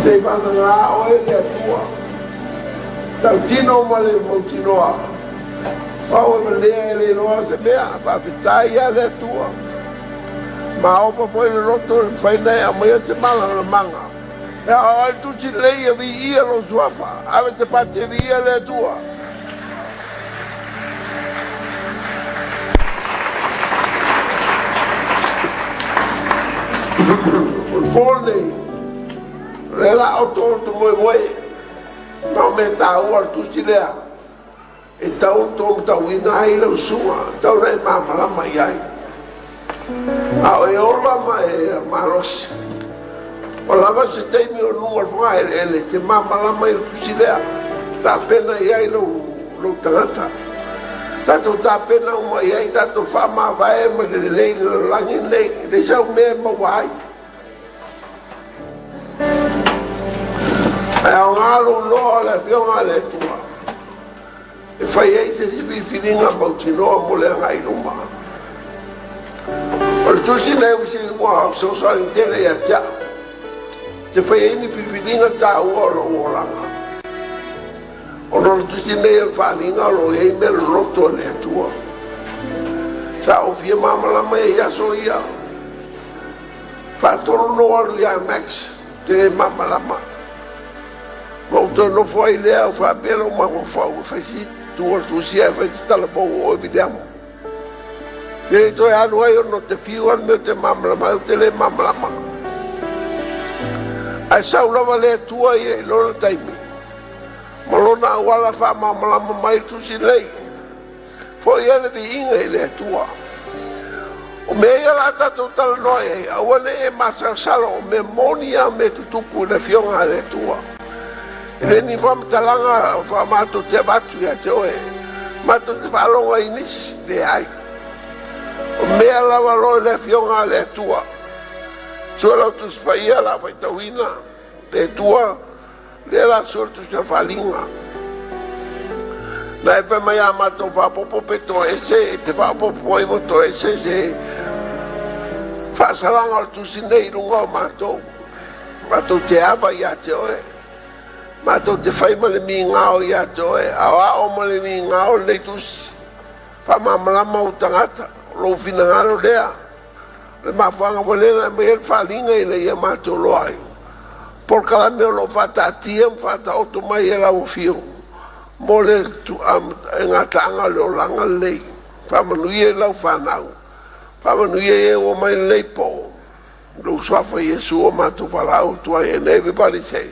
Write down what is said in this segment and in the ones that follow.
Seivagana oe le Atua, tautino ma le mautinoa, o au e valea e le iloa se mea, faafetai lava le Atua. Maofa foi le loto e mafai ona e aumaia se malamalamaga. E ao ai le tusi lelei e viia lou suafa, ave te pati e viia le Atua. O le po lenei, o lea la oto oto moemoe, ma o mea taua le tusi lea e tau ona taumatauina ai lau susuga, e tau ona e malamalama i ai. A o e ola ma e malosi, ua lava se taimi o luga o le fogaeleele e te malamalama i le tusi lea, tapena i ai lou tagata. Tatou tapena uma i ai, tatou faamavae ma le lelei i le lalolagi lenei, e leai sau mea e maua ai. Ae aoga lou loa o le Afioga a le Atua e fai ai se isi filifiliga mautinoa mo le agai i luma. O le tusi lenei ua fesoasoani tele ia te au te fai ai ni filifiliga taua o lou olaga. Ona o le tusi lenei o le faaaliga o lo o i ai mea loloto a le Atua. Sa ou fia malamalama i aso ia. Faatolu na ou alu ia Max, ou te le malamalama. Ma ou toe nofo ai lea, o faapea lou mafaufau, e fai si tu o le tusi ae fai se tala fou o oe Viliamu. Te le toe alu ai ona ou te fiu lava le mea ou te malamalama ai, ou te le malamalama. Ae sau lava le Atua ia i lona taimi ma lona auala faamalamalama mai le tusi lenei. Foi ai le viiga i le Atua. O mea ia la tatou talanoa i ai, aua ne i e masalosalo, o mea moni lava mea tutupu i le Afioga a le Atua. E le ni faamatalaga faamatou te avatu ia te oe, matou te faalogo ai i nisi, leai. O mea lava loa i le Afioga a le Atua. Sue lau Tusi Paia la faitauina le Atua. Lea la sue le tusi o le faaaliga. Na e fai mai a matou faapopo pe toese e te faapopo ai ma toese se faasalaga o le tusi nei i luga o matou. Matou te ava ia te oe. Matou te fai ma le migao ia te oe. Aoao ma le migao lenei tusi. Faamalamalama ou tagata. O lou finagalo lea. O le mafuaaga foi lea na aumai ai le faaaliga ina ia matou iloa ai polokalame o lo o faataatia ma faataoto mai e lau Afioga mo le gataaga o le olaga lenei. Faamanuia i lau fanau, faamanuia i e ua mai lenei po, lou suafa Iesu ua matou valaau atu ai. And everybody say,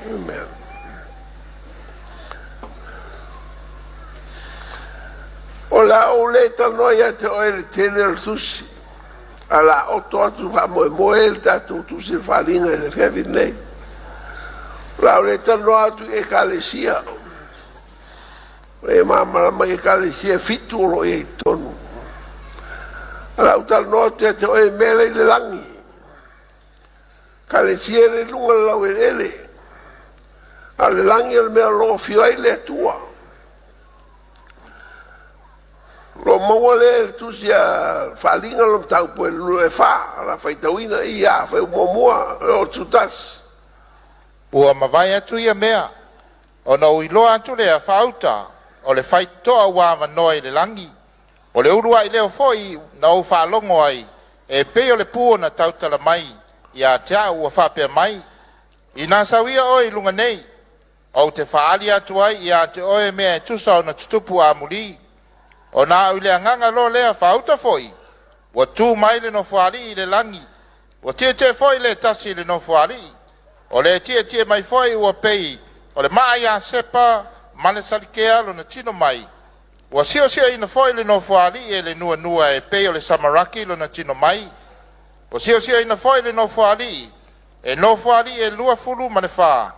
Amen. O le a ou le talanoa ia te oe i le tele o le tusi, a o le a oto atu faamoemoe le tatou tusi o le faaaliga i le afiafi lenei. O le a ou le talanoa atu i Ekalesia. E malamalama i Ekalesia e 7 o lo o i ai i totonu. O le a ou talanoa atu ia te oe i mea la i le lagi. Ekalesia e le i luga o le laueleele, a o le lagi o le mea o lo o afio ai le Atua. O lo o maua lea i le tusi a Faaaliga lona mataupu e 2 e 4, o le a faitauina i a fai muamua e o Jutasi. Ua mavae atu ia mea, ona ou iloa atu lea faauta o le faitotoa ua avanoa i le lagi. O le uluai leo foi na ou faalogo ai e pei o le pu na tautala mai ia te a'u ua faapea mai, “Ina sau ia oe i luga nei, ou te faaali atu ai ia te oe mea e tusa ona tutupu amuli.” Ona a'u i le agaga loa lea faauta foi, ua tu mai le Nofoalii i le lagi, ua tietie foi le tasi i le Nofoalii. O le tietie mai foi ua pei o le maa iasepa ma le salikea lona tino mai, ua siosioina foi le Nofoalii e le nuanua e pei o le samaraki lona tino mai. Ua siosioina foi le Nofoalii e nofoalii e 24.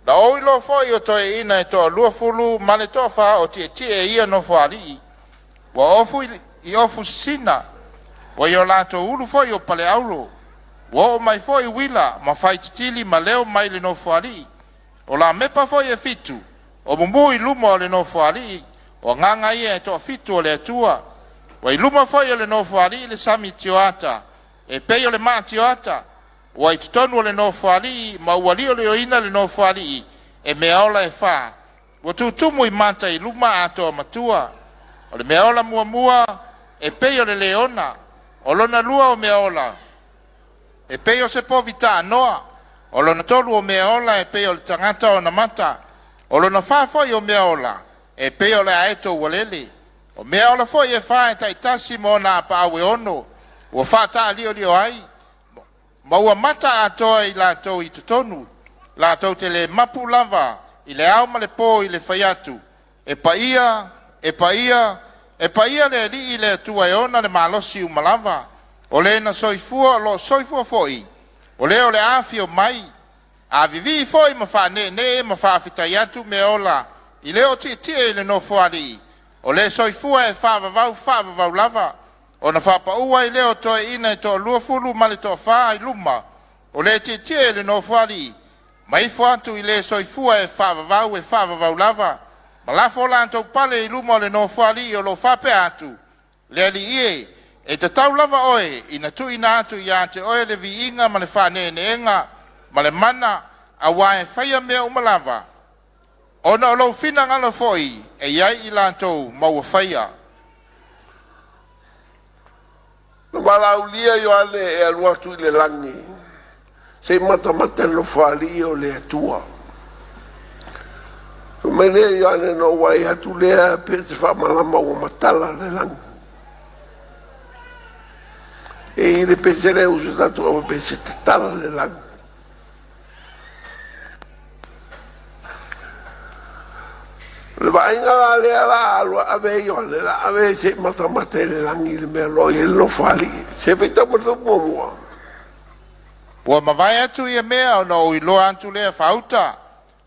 Na ou iloa foi o toeaiina e toa-20 ma le toafa o tietie i ia nofoalii, ua ofu i ofu sisina, ua i o latou ulu foi o paleaulo, ua oo mai foi uila ma faititili ma leo mai le Nofoalii. O lamepa foi e fitu o mumu i luma o le Nofoalii, o agaga ia e toafitu o le Atua. Ua i luma foi o le Nofoalii le sami tioata e pei o le maa tioata. Ua i totonu o le Nofoalii ma ua liolioina le Nofoalii e mea ola e fa ua tutumu i mata i luma Atoa matua. O le mea muamua e pei o le leona, o lona lua o meaola e pei o se povi taanoa, o lona tolu o meaola e pei o le tagata ona mata, o lona fa foi o meaola e pei o le aeto ua lele. O meaola foi e fa e taitasi ma ona apaau e ono, ua faataaliolio ai, ma ua mata atoa i latou i totonu. Latou te le mapu lava i le ao ma le po i le fai atu, “E paia, e paia, e paia le Alii le Atua e ona le malosi uma lava, o Le na soifua o lo o soifua foi, o Le o le a afio mai.” A vivii foi ma faaneenee ma faafetai atu meaola i le oo tietie i le Nofoalii o le soifua e faavavau faavavau lava. Ona faapau ai lea o toeaiina e toaluafulu ma le toafa i luma o le tietie i le Nofoalii, ma ifo atu i le soifua e faavavau e faavavau lava, ma lafo latou pale i luma o le Nofoalii o lo o faapea atu, “Le Alii e, e tatau lava Oe ina tuuina atu ia te Oe le viiga ma le faaneeneega ma le mana, aua e faia mea uma lava, ona o lou finagalo foi e i ai i latou ma ua faia.” Na valaaulia Ioane e alu atu i le lagi se i matamata i le Nofoalii o le Atua. Fai mai lea o Ioane, na ou vaai atu lea pei o se faamalama ua matala le lagi. E i ai le pese lea e usu i le tatou au pei se tatala le lagi. O le vaaiga la lea la alu ave ai Ioane, la ave se i matamata i le lagi i le mea o lo o i ai le Nofoalii. Se faitau mai le fuaiupu muamua. Ua mavae atu ia mea ona ou iloa atu lea faauta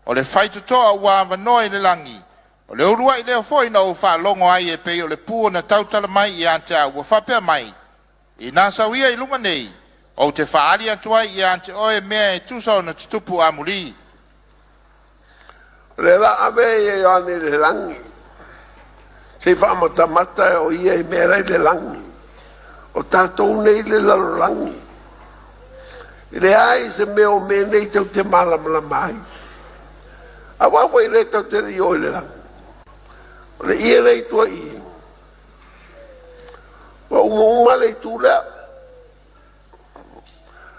o le faitotoa ua avanoa i le lagi. O le uluai leo foi na ou faalogo ai e pei o le pu na tautala mai ia te au ua faapea mai, “Ina sau ia i luga nei, ou te faaali atu ai ia te oe mea e tusa ona tutupu amuli.” O lea la ave Ioane i le lagi se i faamatamata o ia i mea la e i le lagi. O tatou nei i le lalolagi, e leai se mea o mea nei tatou te malamalama ai. Aua foi o lea tatou te le i oo i le lagi. O le ie lea i tua i i, ua uma uma le itu lea.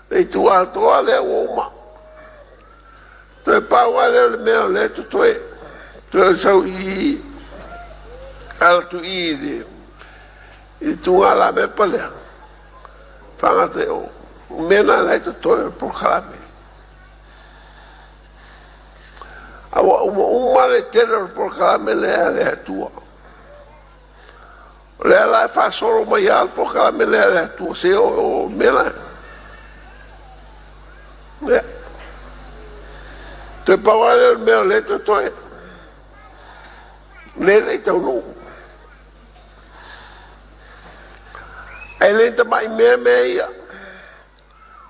Le itu atoa lea ua uma. Toe pau lava lea o le mea o lea e totoe, toe o le sau i i, ala atu i i le tuga lea, faagata i o. O mea na o la e totoe o le polokalame. A ua uma uma le tele o le polokalame lea a le Atua. O lea la e faasolo mai lava le polokalame lea a le Atua seia oo i mea la. Ia. Toe pau lava lea o le mea o lea e totoe. Lea e le i taunuu. Ae le tamai mea mea ia.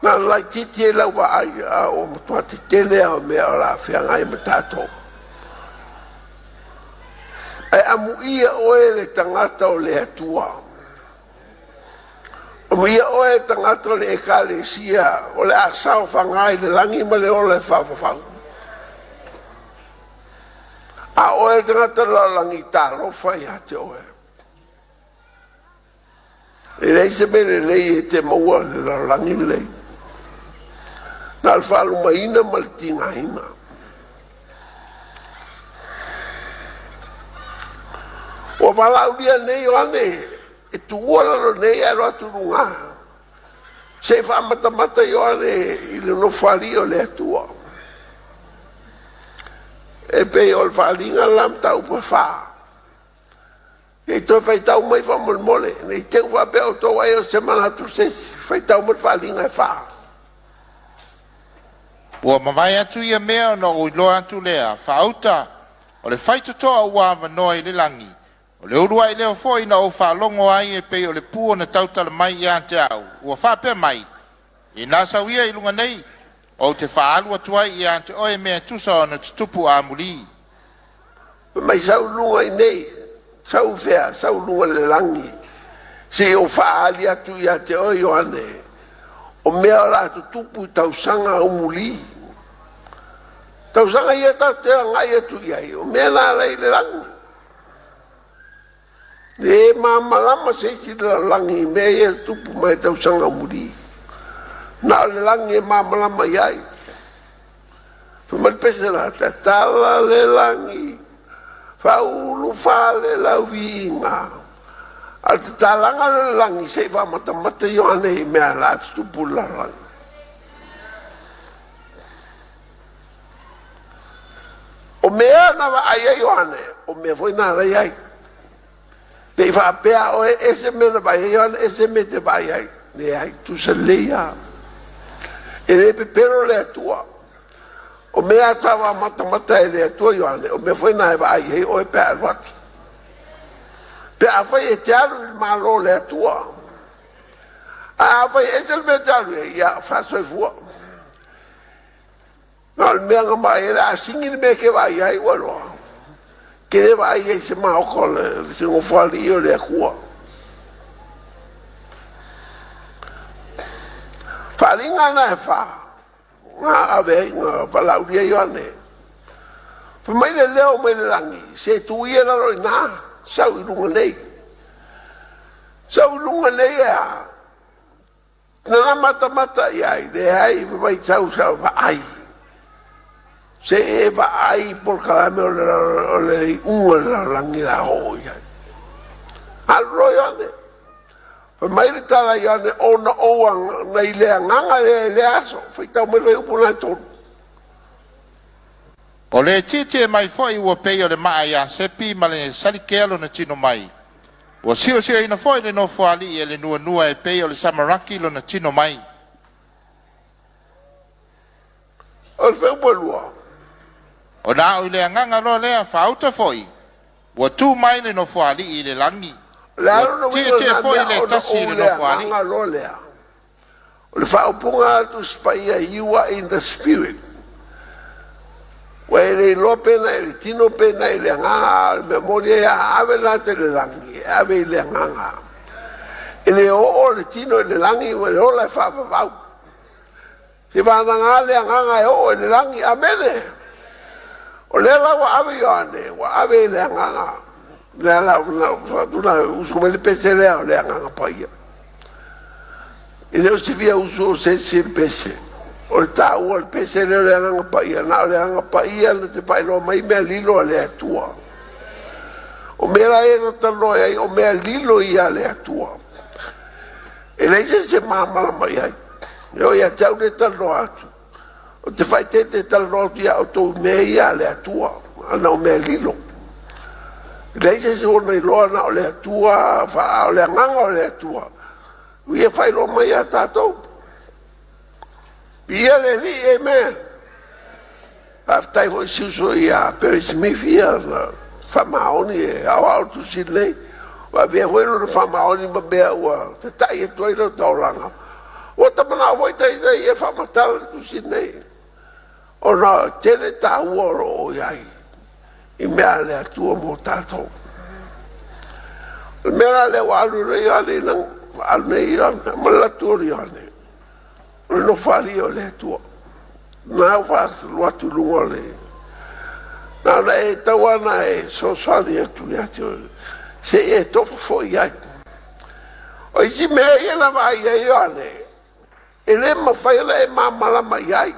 Na ona laitiiti ai lau vaai, a ua matua tetele lava o mea o le a feagai ma tatou. Ae amuia oe le tagata o le Atua. Amuia oe le tagata o le ekalesia o le a saofaga i le lagi ma le ola e faavavau. A oe le tagata o le lalolagi, talofa ia te oe. E leai se mea lelei e te maua i le lalolagi lenei. Na o le faalumaina ma le tigaina. Ua valaaulia nei Ioane e tuua lalo nei ae alu atu i luga. Se i faamatamata Ioane i le Nofoalii o le Atua. E pei o le faaaliga le la mataupu e fa. Se i toe faitau mai faamolemole, ne i te i ua faapea outou ai o se manatu o se isi. Faitau mai le faaaliga e fa. Ua mavae atu ia mea ona ou iloa atu lea faauta o le faitotoa ua avanoa i le lagi. O le uluai leo foi na ou faalogo ai e pei o le pu na tautala mai ia te au ua faapea mai, “Ina sau ia i luga nei, ou te faaalu atu ai ia te oe mea e tusa ona tutupu amuli.” Fai mai sau i luga i nei, sau fea, sau i luga i le lagi, se i ou faaali atu ia te oe Ioane. O mea o le a tutupu i tausaga aumuli. Tausaga ia tatou te agai atu i ai, o mea na la i le lagi. Le malamalama se isi i le lalolagi i mea ia e tutupu mai i tausaga aumuli. Na o le lagi e malamalama i ai. Fai mai le pese la, tatala le lagi, faaulu fale lau viiga. A o le tatalaga lea o le lagi se i faamatamata Ioane i mea o le a tutupu i le lalolagi. O mea na vaai ai Ioane, o mea foi na la i ai. Ne i faapea oe ese mea na vaai ai Ioane, ese mea e te vaai ai. Leai, tusa lelei lava. E le pepelo le Atua. O mea sa faamatamata e le Atua Ioane, o mea foi na e vaai ai oe pe a alu atu. Pe afai e te alu i le Malo o le Atua. A afai e ese le mea e te alu i ai, ia faasoifua. Na o le mea na vaai ai, o le a sigi le mea e te vaai ai, ua iloa. Te le vaai ai i se maota o le nofoalii o le Atua. Faaaliga na e fa, na ave ai, na valaaulia Ioane. Fai mai le leo mai le lagi, se tu ia i lalo i ina, sau i luga nei. Sau i luga nei e a? Na matamata i ai, leai, fai mai sau sau vaai. Se e vaai polokalame o le iuga o le lalolagi la oo i ai. Alu loa Ioane. Fai mai le tala Ioane, ona ou nei le agaga lea i lea aso. Faitau mai le fuaiupu 3. O le tietie mai foi ua pei o le maa iasepi ma le salikea lona tino mai. Ua siosioina foi le Nofoalii e le nuanua e pei o le samaraki lona tino mai. O le fuaiupu 2. Ona au i le agaga loa lea faauta foi, ua tu mai le Nofoalii i le lagi. Le Ua alo na uiga o tietie na foi mea le ona tasi i ou le le Nofoalii. agaga loa lea. O le faaupuga a le Tusi Paia, you are in the spirit. Ua e le iloa pe na i le tino pe na i le agaga, a o le mea moni e a ave la te le lagi, e ave i le agaga. E le oo le tino i le lagi, ua le ola e faavavau. Se vanaga le agaga e oo i le lagi, amene. O lea la ua ave Ioane, ua ave i le agaga. Lea la ua usu mai le pese lea o le agaga paia. E le o se fia usu o se isi le pese. O le taua o le pese lea o le agaga paia, na o le agaga paia na te faailoa mai mea lilo a le Atua. O mea la ia na talanoa ai, o mea lilo ia a le Atua. E leai se isi e malamalama i ai. E oo ia te au lea e talanoa atu. O te faaeteete e talanoa atu ia outou i mea ia a le Atua, ana o mea lilo. E leai se isi o ona iloa na o le Atua, o le agaga o le Atua. Ua ia faailoa mai ia tatou. Viia le Alii, amen. Faafetai foi si uso ia Perry Smith ia na faamaoni e aoao le tusi lenei. Ua avea foi lona faamaoni ma mea ua tatai atu ai lau taulaga. Ua ta manao foi ita ia faamatala le tusi lenei. Ona tele taua o lo o i ai i mea a le Atua mo tatou. O le mea la lea ua alu nei Ioane i lagi, alu nei Ioane ma le latu o Ioane. O le nofoalii o le Atua. Na ua faasolo atu i luga o le... Na ona e tau ana e soasoani atu ia te oe, se i e tofu foi i ai. O isi mea ia na vaai ai Ioane, e le mafai ona e malamalama i ai.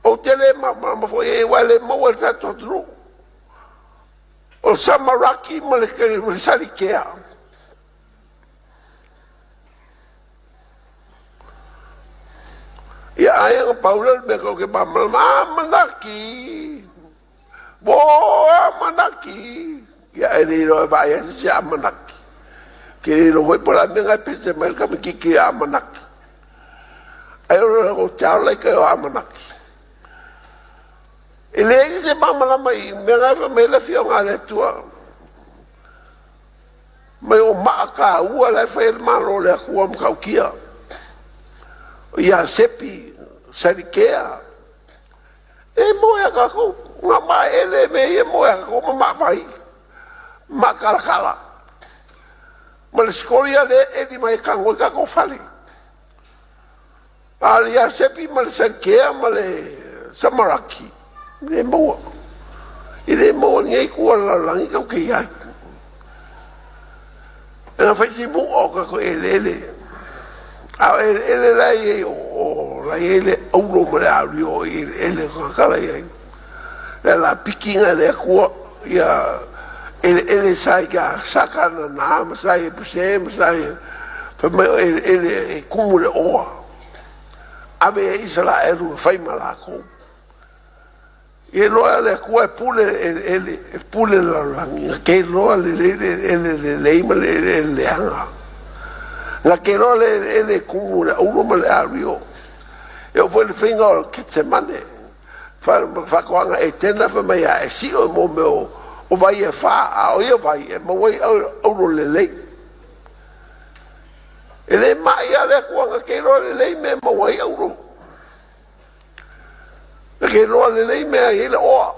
Ou te le malamalama foi i ai, aua e le maua e le tatou atunuu. O samaraki ma le salikea. Ia ai na pau lea o le mea tou te malamalama, amanaki, mo amanaki. Ia e le iloa e vaai atu se amanaki. Ke le iloa foi po o le a le mea na e pese mai le tamaitiiti amanaki. Ai o le tao lai o amanaki. E leai se malamalama i mea na e fai mai le afioga a le Atua. Mai o maa taua la e fai e le Malo o le Atua matautia. O Iasepi, Salikea, e moe a tatou, ngā maele me ia moe a tatou ma maavai, maakalakala. Ma le sikolia lea e eli mai e tago ai tatou fale. A o le Iasepi ma le Salikea ma le Samaraki, e le maua. E le maua i lenei itu o le lalolagi tatou te i ai. E na fai si mu'a o tatou eleele, a o eleele la e i ai o la e i ai le auro ma le ario i eleele o tagata la e i ai. Le alapiki na e le Atua ia eleele sa ia sa Kanana ma sa Iepuse ma sa ia fai mai o eleele e tumu i le oa, ave i ai Isaraelu e fai ma latou. Ia iloa e le Atua e pule le eleele, e pule le lalolagi, na te iloa lelei le eleele lelei ma le eleele leaga. Na te iloa le eleele e tumu i le auro ma le ario. E oo foi i le faiga o le Ketemane, faatoaga Etena fai mai a e sio mo mea o vai e fa, a o ia vai e maua ai auro lelei. E le mai lava le Atua na te iloa lelei mea e maua ai auro. Na te iloa lelei mea e i ai le oa.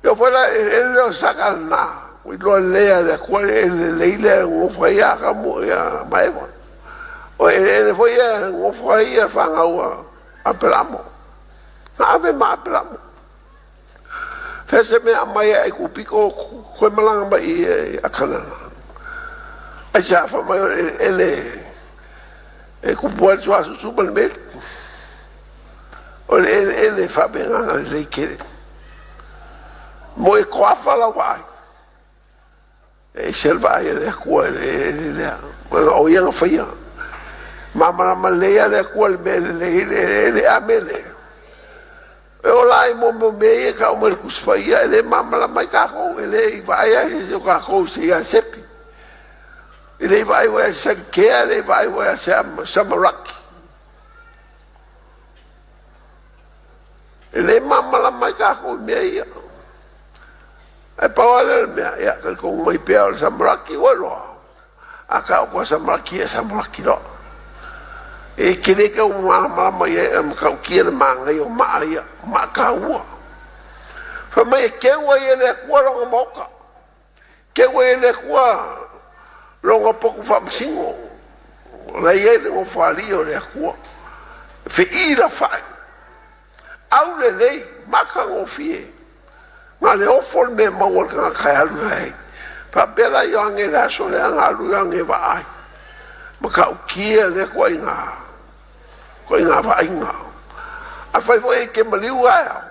E oo foi la i le eleele lea o Sakalana, ua iloa lelei lava e le Atua le eleele lelei lea e nonofo ai Atamu ma Eva. O eleele foi ia e nonofo ai fanau a Aperamo. Na ave ma Aperamo. Fea se mea aumai ai Aikupito toe malaga mai i Akanana. Aisea? Fai mai o le eleele e tupu ai le suasusu ma le meli. O le eleele e faapegaga lelei tele. Mo e toafa lau vaai. E ese le vaai a le Atua i le eleele lea. Leaga o ia na faia. Malamalama lelei lava le Atua i le mea e lelei ai le eleele. Amene. E oo la i mea o mea ia e tau mai le Tusi Paia, e le malamalama ai tatou, e le i vaai lava se isi o tatou i se Iasepi, e le i vaai foi ia se Salikea, e le i vaai foi ia se Samaraki. E le malamalama ai tatou i mea ia. Ae pau lava lea o le mea, ia talitonu mai pea o le Samaraki ua iloa. A tau atu Samaraki, ia Samaraki loa. E te le tau malamalama i ai e matautia le manaia o maa ia, maa taua. Fai mai e teu ai e le Atua lona maota, teu ai e le Atua lona potu faamasino, o la e i ai le nofoalii o le Atua. Feilafai, aulelei, matagofie. Na o le ofo le mea e maua e le tagata e alu ai. Faapea la Ioane i le aso lea na alu Ioane e vaai, matautia lea ituaiga, ituaiga vaaiga. Afai foi e te maliu ae ao,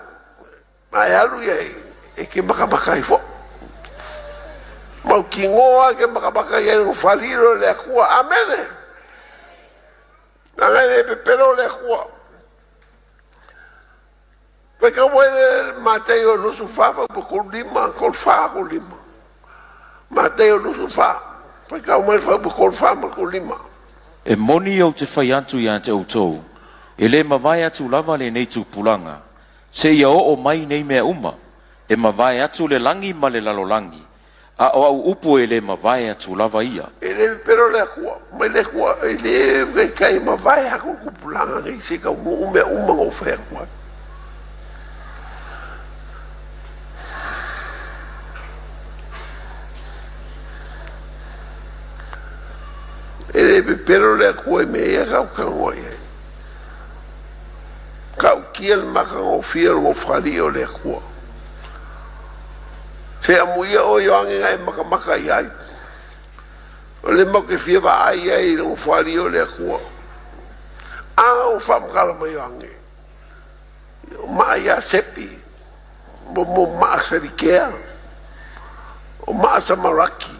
ma e alu i ai, e te matamata ai foi. Mautinoa e te matamata i ai le falilo e le Atua. Amene. Leaga e le pepelo le Atua. Faitau ai le Mateo 24 fuaiupu 35, 34, 35. Mateo 24, faitau mai le fuaiupu 34 ma le 35. E moni ou te fai atu ia te outou, e le mavae atu lava lenei tupulaga, seia oo mai nei mea uma. E mavae atu le lagi ma le lalolagi, a o au upu e le mavae atu lava ia. E le pepelo le Atua, mai le Atua, e le taitai mavae atu le tupulaga nei se i taunuu mea uma na ou fai atu ai. E le pepelo le Atua i mea ia tatou talanoa i ai. Tautia le matagofie o le nofalii o le Atua. Se amuia oe Ioane na e matamata i ai. O le matou te fia vaai ai i le nofoalii o le Atua. A ua faamatala mai Ioane, o maa ia Sepi, mo maa Salikea, o maa Samaraki,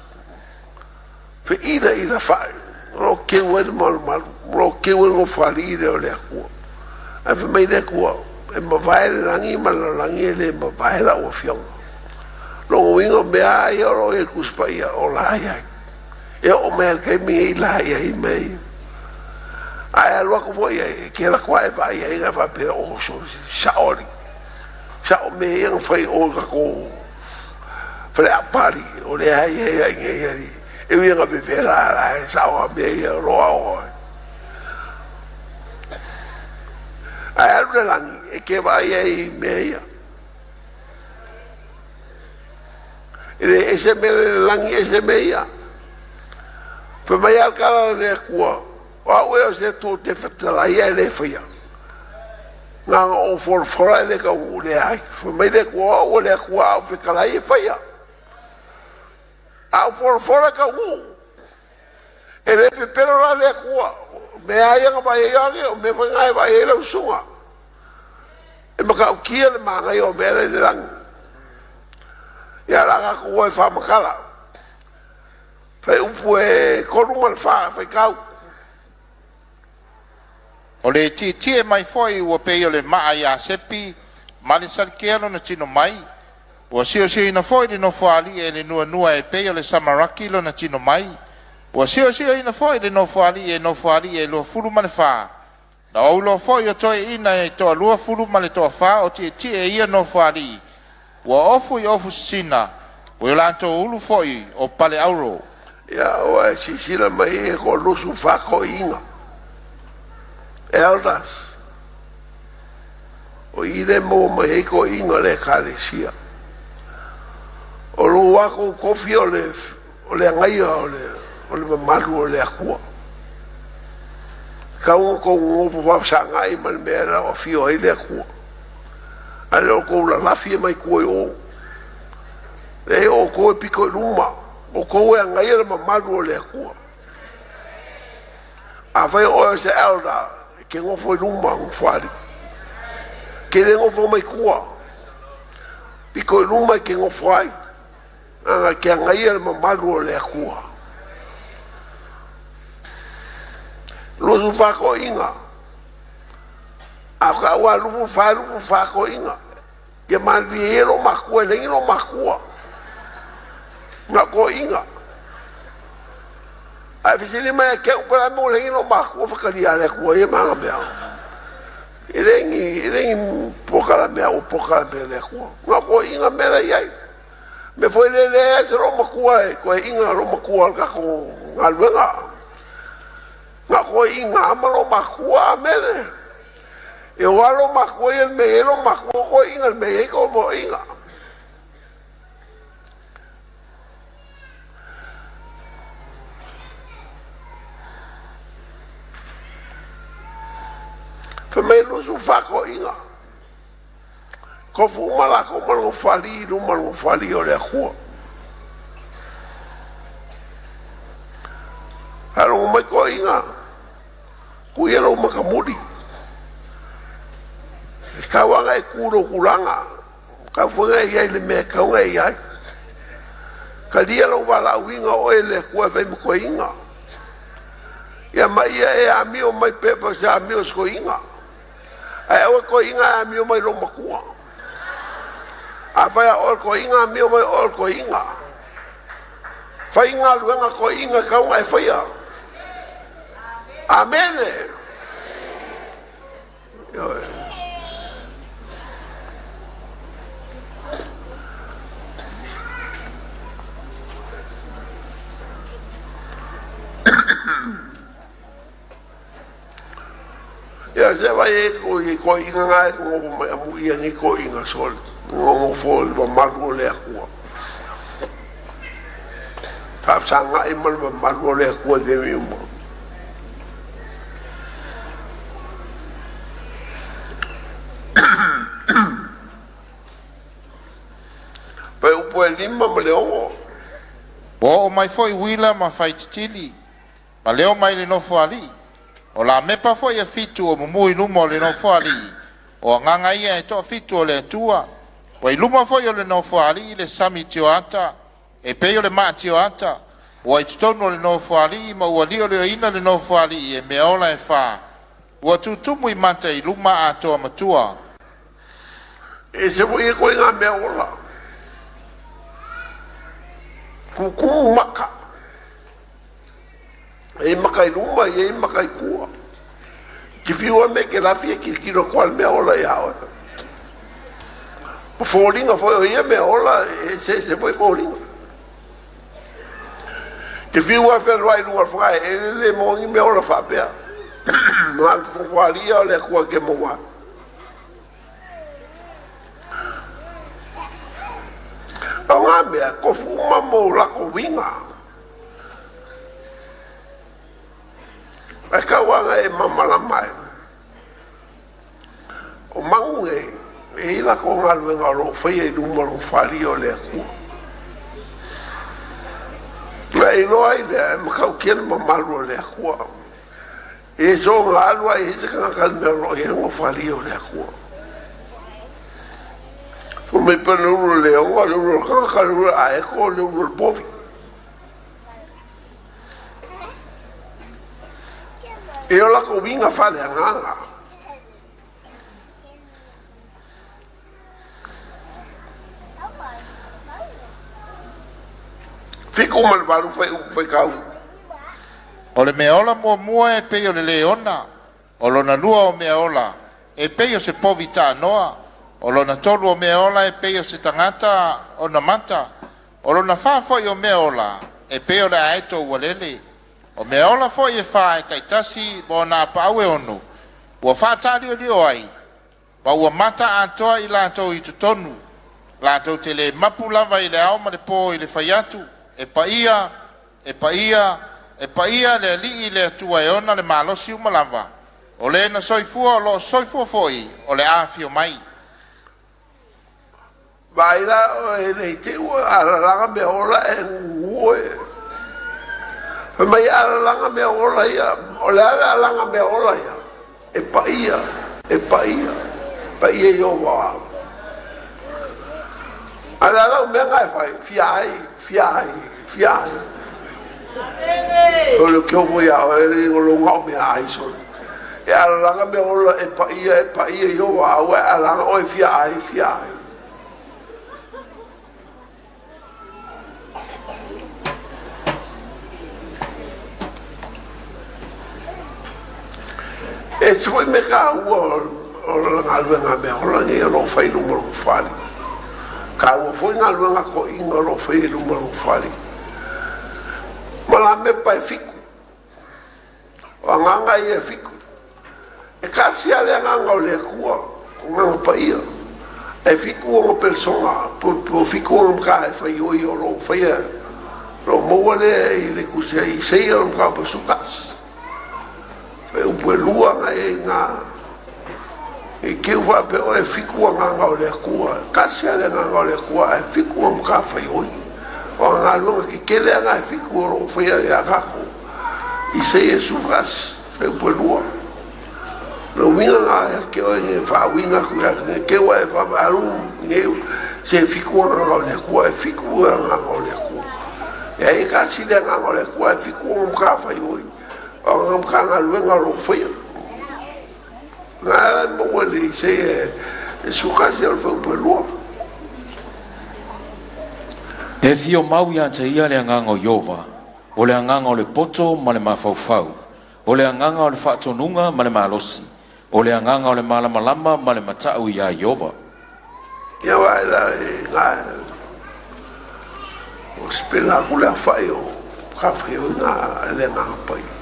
feila fa'i, o lo o keu ai le malumalu, o lo o keu ai le nofoalii lea o le Atua. Ae fai mai le Atua, e mavae le lagi ma le lalolagi e le mavae lau afioga. Lona uiga o mea lava ia o lo o i ai i le Tusi Paia, o la e i ai. E oo mai lava i le taimi nei la e i ai mea ia. Ae alu atu foi i ai, e te alu atu lava e vaai i ai na faapea, o, sao alii, sao mea ia na fai o i tatou Faleappali, o lea e i ai lava i inei alii. E ui ina vevela a la e sao lava mea ia o lo o ao ai. Ae alu le lagi, e te vaai ai i mea ia. E le ese mea le lagi, ese mea ia. Fai mai a le tala a le Atua, O au ea o se Atua ou te fetalai ae le faia, na ona ou folafola ae le taunuu. Leai, fai mai le Atua, o au o le Atua a ou fetalai e faia, a ou folafola e taunuu. E le pepelo la le Atua, o mea lava ia na vaai ai Ioane, o mea foi na e vaai ai lau susuga. E matautia le manaia o mea la i le lagi. Ia o le a tatou o e faamatala. Fuaiupu 3 ma le 4, faitau. O le tietie mai foi ua pei o le maa iasepi ma le salikea lona tino mai. Ua siosioina foi le Nofoalii e le nuanua e pei o le samaraki lona tino mai. Ua siosioina foi le Nofoalii e Nofoalii e 24. Na ou iloa foi o toeaiina e toalua ma le toafa o tietie i ia Nofoalii, ua ofu i ofu sisina, ua i latou ulu foi o paleauau. Ia, ua e silasila mai e toa 24 toeaiina, elders. O i lea e maua mai ai toeaiina o le ekalesia. O lo latou tofi o le agaia o le mamalu o le Atua. E tatau ona outou nonofo faafesagai ma le mea e afio ai le Atua, ae le o outou lalafi mai tua i o. Leai, o outou e pito i luma, o outou e agaia le mamalu o le Atua. Afai o oe o se elder, e te nofo i luma o nofoalii, e te le nofo mai tua, pito i luma e te nofo ai, leaga e te agaia le mamalu o le Atua. 24 toeaiina, a taua lava 24, e 24 toeaiina. Ia malilie ia loo matua, e leai ni loomatua, na o toeaiina. Ae fesili mai ia te au po o le a le mea ua leai ai ni loomatua, faitalia lava le Atua ia ma ana mea. E le ni polokalame a au o le polokalame a le Atua. Na o toeaiina mea la e i ai. O le mea foi lea e leai lava se loomatua e toeaiina loomatua o le tatou galuega. Na o toeaiina lava ma loomatua. Amene. E o lava loomatua ia i le mea e i ai loomatua, o toeaiina i le mea e i ai toeaiina. Fai mai e 24 toeaiina, tofu uma latou ma le nofoalii i luma o le nofoalii o le Atua. Faalogo mai toeaiina, tuu ia lou matamuli. E tatau lava ona e tu i lou tulaga, e tatau foi ona e i ai i le mea e tatau ona e i ai. Talia lou valaauina o oe e le Atua e fai ma toeaina. Ia ma ia e amio mai pea po o se amio a se toeaina. Ae aua toeaiina e amio mai lou matua. Afai a oe o le toeaina, amio mai oe o le toeaina. Fai galuega toeaina e tatau ona e faia. Amene. Ia se vai e ko i ko inga ngai ko mai amu ia ni ko inga sol ngofo le mamalu o le Atua. Faafesagai ma le mamalu o le Atua i taimi uma. Fuaiupu 5 ma le 6. Ua oo mai foi uila ma faititili, ma leo mai le Nofoalii. O lamepa foi e fitu o mumu i luma o le Nofoalii, o agaga ia e toafitu o le Atua. Ua i luma foi o le Nofoalii le sami tioata, e pei o le maa tioata. Ua i totonu o le Nofoalii ma ua liolioina le Nofoalii e mea ola e fa. Ua tutumu i mata i luma atoa matua. E se foi e koe ngā mea ola. Tutumu maka. E maka i luma, e maka i tua. Te whiua me ke lafi e kirikiro koa le mea ola ia oe. Ma fōlinga foi o ia mea ola, e se se foi fōlinga. Te whiua whenua i lunga whai, e le mo ni mea ola whapea. Ngā whawharia o le Atua ke maua. O ngā mea, kofu uma mō lako winga. Ae tau lava ina e malamalama ai, o magu nei, e i ai latou galuega o lo o faia i luma o le Nofoalii o le Atua. Ona e iloa ai lea, e matautia le mamalu o le Atua. E le soona alu lava i ai se tagata i le mea o lo o i ai le Nofoalii o le Atua. Fai mai pe o le ulu o le leoga, o le ulu o le tagata, o le ulu o le aeto, o le ulu o le povi. E o latou uiga faaleagaga. 7 ma le 8 fuaiupu faitau. O le meaola muamua e pei o le leona, o lona lua o meaola e pei o se povi taanoa, o lona tolu o meaola e pei o se tagata ona mata, o lona fa foi o meaola e pei o le aeto ua lele. O meaola foi e fa e taitasi ma ona apaau e ono, ua faataaliolio ai, ma ua mata atoa i latou i totonu. Latou te le mapu lava i le ao ma le po i le fai atu, “E paia, e paia, e paia le Alii le Atua e ona le malosi uma lava, o Le na soifua o lo o soifua foi, o le a afio mai.” Vaai la oe ne i te i ua alalaga meaola ae gugu oe. Fai mai e alalaga meaola ia. O le a le alaga meaola ia? E paia, e paia, paia Ieova. A o le a lau mea na e fai? Fia ai, fia ai, fia ai. O le kiofu ia oe le lou gao mea ai solo. E alalaga meaola e paia, e paia Ieova, a ua e alaga oe fia ai, fia ai. E ese foi mea taua o le galuega meaola nei o lo o fai i luma o le Nofoalii. Taua foi galuega toeaiina o lo o faia i luma o le Nofoalii. Ma la mepa e fitu. O agaga ia e fitu. E tasi lava le agaga o le Atua, o agaga paia. Ae fitu ona perisona, po o fitu ona matafaioi o lo o faia, o lo o maua lea i le tusi a Isaia o le mataupu e 11. Fuaiupu e 2 na e i ina. I te i faapea oe e fitu agaga o le Atua. Tasi lava le agaga o le Atua ae fitu ona matafaioi. O galuega tetele lava na e fitu o lo o faia ia tatou. Isaia 11, fuaiupu e 2. O le uiga na ia te oe e faauiga atu ia te te ua e faaalu nei se fitu agaga o le Atua, e fitu agaga o le Atua. E tasi le agaga o le Atua ae fitu ona matafaioi. O aga matagaluega o lo o faia. Na maua le Isaia e 11 o le fuaiupu e 2. E fia mau ia te ia le agaga o Ieova, o le agaga o le poto ma le mafaufau, o le agaga o le faatonuga ma le malosi, o le agaga o le malamalama ma le mata'u iā Ieova. Ia vaai la i na o sipela aku le afa'i o matafaioi na le agaga paia.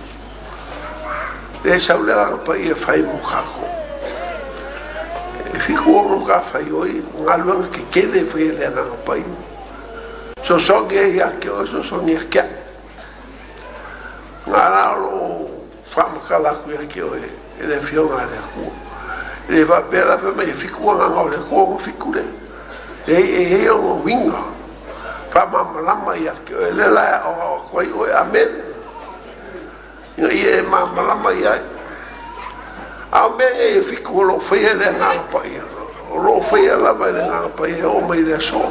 Le sau le agaga paia e fai mo kākou. E fitu ona matafaioi, galuega tetele e faia e le agaga paia. Sosogi ai ia te oe, sosogi ia te au. Ngā rā o lo o whaamatala aku ia te oe e le afioga a le Atua. E le faapea la fai mai e fitu agaga o le Atua ona fitu lea. E e e ona uiga faamalamalama ia te oe le la e aoao atu ai oe. Amen. Ina ia e malamalama i ai. A o mea nei e fitu o lo o faia e le agaga paia. O lo o faia lava e le agaga paia e oo mai i le aso.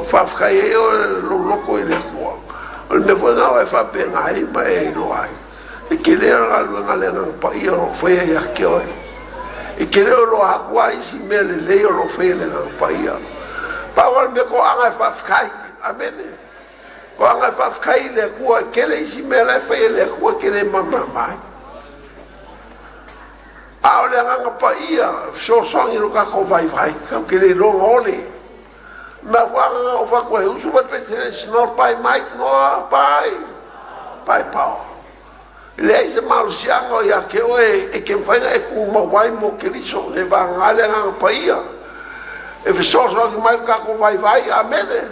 O faafetai ai oe lou loto i le Atua. O le mea foi lena o e faapena ai ma e iloa ai. E tele o le galuega a le agaga paia o lo o faia ia te oe. E tele o loa atu a isi mea lelei o lo o faia e le agaga paia. Pau o le mea toaga e faafetai. Amene. Toaga e faafetai i le Atua e tele isi mea la e faia e le Atua e tele malamalama ai. A o le agaga paia, fesoasoani i lo tatou vaivai, kau te le iloga ole. Mea fuaga o fatua e usu mai pe it's not by might nor by power. Leai se malosiaga o ia te oe e te mafai ona e tumau ai mo Keriso e vagaga le agaga paia. E fesoasoani mai lo tatou vaivai. Amene.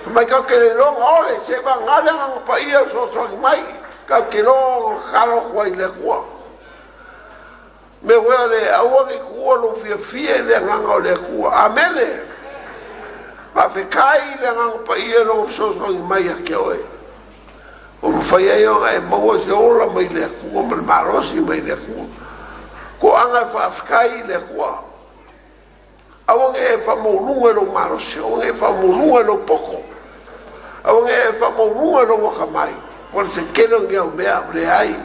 Fai mai kau te le iloga ole, se vagaga le agaga paia e fesoasoani mai. Tatou te iloa ona tatalo atu ai i le Atua. Mea foi a le aua ne i tuua lou fiafia i le agaga o le Atua. Amene. Faafetai i le Agaga Paia i lona fesoasoani mai ia te oe, ua mafai ai ona e maua se ola mai le Atua ma le malosi mai le Atua. Toaga e faafetai i le Atua. Aua ne i e faamaualuga i lou malosi, aua ne i e faamaualuga i lou poto, aua ne i e faamaualuga i lou atamai, po o se tele o ni au mea, leai.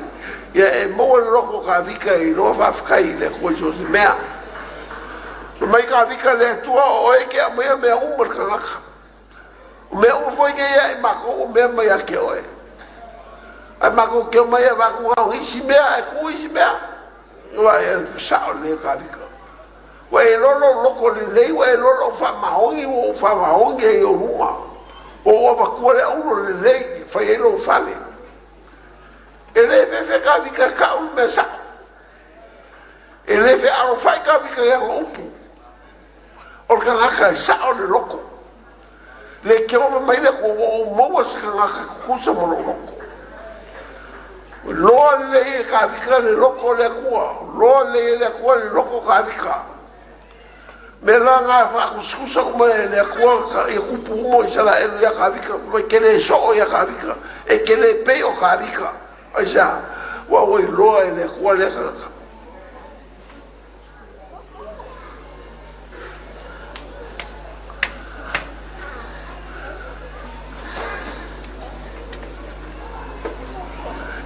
Ia e maua le loto o Tavita e iloa faafetai i le Atua i so o se mea. Fai mai Tavita, le Atua o oe e te aumaia mea uma i le tagata. O mea uma foi nei ia i matou o mea mai ia te oe. Ae matou te omai e avatu na o nisi mea ae tuu isi mea. Ua e sao lelei o Tavita. Ua e iloa lou loto lelei, ua e iloa lou faamaoni, ua ou faamaoni ai i ou luma. Ua ou avatua le auro lelei e fai ai lou fale. E le fefe Tavita e tau le mea sao. E le fealofai Tavita i ana upu. O le tagata e sao le loto. Le keova mai le Atua ua ou maua se tagata e tutusa ma lou loto. Loa lelei e Tavita le loto o le Atua. Loa lelei e le Atua le loto o Tavita. Mea la na faatusatusa uma e le Atua ia tupu uma o Isaraelu ia Tavita. Fai mai, e te le soo ia Tavita, e te le pei o Tavita. Aisea? Ua ua iloa e le Atua lea tagata.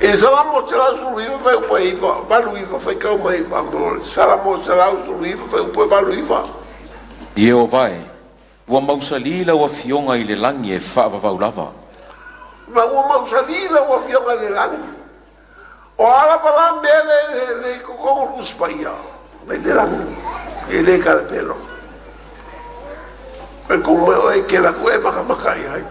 I le Salamo 119 fuaiupu e 9, 89, faitau mai faamolemole. Salamo 119 fuaiupu e 89. Ieova e, ua mausali lau Afioga i le lagi e faavavau lava. Ma ua mausali lau Afioga i le lagi. O a lava la mea le i totonu o le Tusi Paia, mai le lagi, e le talapelo. Talitonu mai oe e te alu atu e matamata i ai.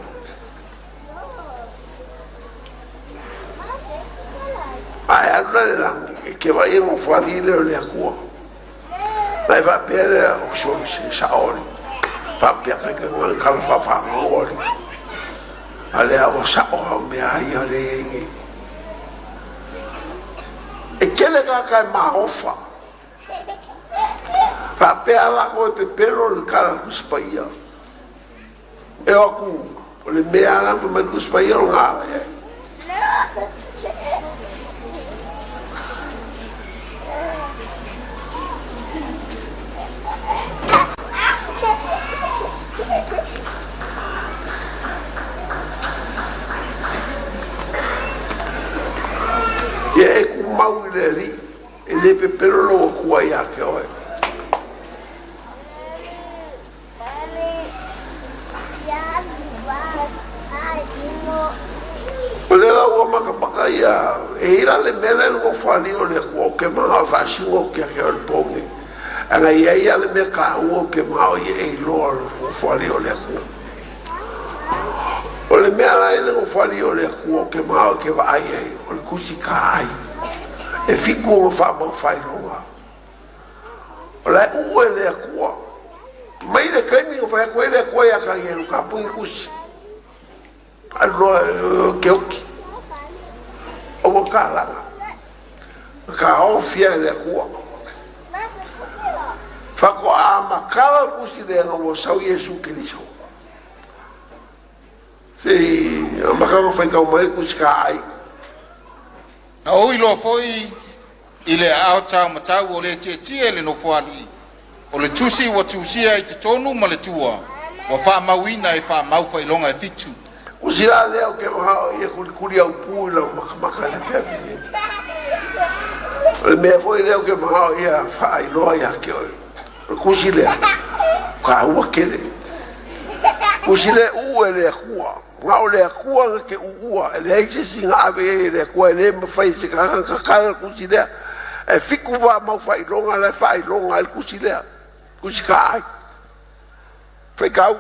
A e alu la i le lagi, e te vaai e nofoalii lea o le Atua. Na e faapea lea, o soli se sao ali. Faapea kai ka kala whaawhaango ali. A lea ua sao au mea ai a le i nei. E tele tagata e maofa. Faapea latou e pepelo le tala a le Tusi Paia. E o atu, o le mea lava fai mai le Tusi Paia o lena ala i ai. Ia e tumau i le Alii, e le pepelo lou Atua ia te oe. O lea la ua matamata ia, e i ai la le mea lea i le nofoalii o le Atua ou te manao e faasino atu ia te oe i le po lenei. Ana i ai lava le mea taua ou te manao ia e iloa i le nofoalii o le Atua. O le mea la e i le nofoalii o le Atua ou te manao e te vaai ai, o le Tusi Taai e fitu ona faamau faailoga. O la e uu e le Atua. Mai le taimi na fai atu ai le Atua ia Tanielu, tapuni tusi. Alu loa e ke oki. Aua kalaga. Na taofia e le Atua. Faatoa matala le tusi lea ina ua sau Iesu Keriso. Se i amata ona faitau mai le tusi taai. Na ou iloa foi i le aao taumatau o le tietie i le Nofoalii, o le tusi ua tusia i totonu ma le tua, ua faamauina e faamau faailoga e fitu. Usi la lea ou te manao ia kulikuli au pu i lau makamaka i le afiafi nei. O le mea foi lea ou te manao ia faailoa ia te oe. O le tusi lea, taua tele. Tusi lea uu e le Atua. Na o le Atua na te uua, e leai se isi na ave i ai e le Atua, e le mafai e se tagata ona tatala le tusi lea. Ae fitu faamau faailoga la e faailoga ai le tusi lea, tusi taai. Faitau.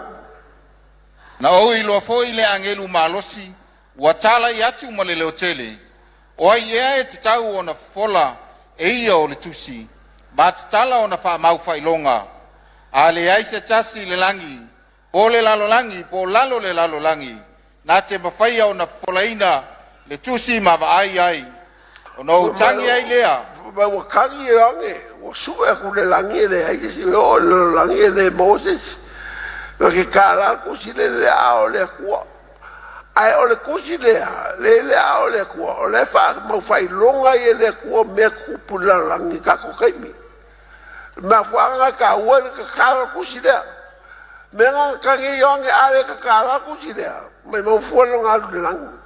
Na ou iloa foi le agelu malosi ua talai atu ma le leotele, o ai ea e tatau ona fofola e ia o le tusi, ma tatala ona faamau faailoga, a leai se tasi i le lagi, po o le lalolagi, po o lalo o le lalolagi, na te mafaia ona fofolaina Le tusi ma vaai ai. Ona ou tagi ai lea. Ma ua kagi Ioane, ua sue aku le lagi e leai se isi, e oo i le lalolagi e le maua se isi. Na ke kālā le tusi lea i le aao o le Atua. Ae o le tusi lea, lea i le aao o le Atua, o la e faamaufailoga ai e le Atua mea tutupu i le lalolagi i tatou taimi. O le mafuaaga lena e taua ai le tatala o le tusi lea. O le mea lena na tagi ai Ioane, a le tatala le tusi lea, maumau fua lona alu i le lagi.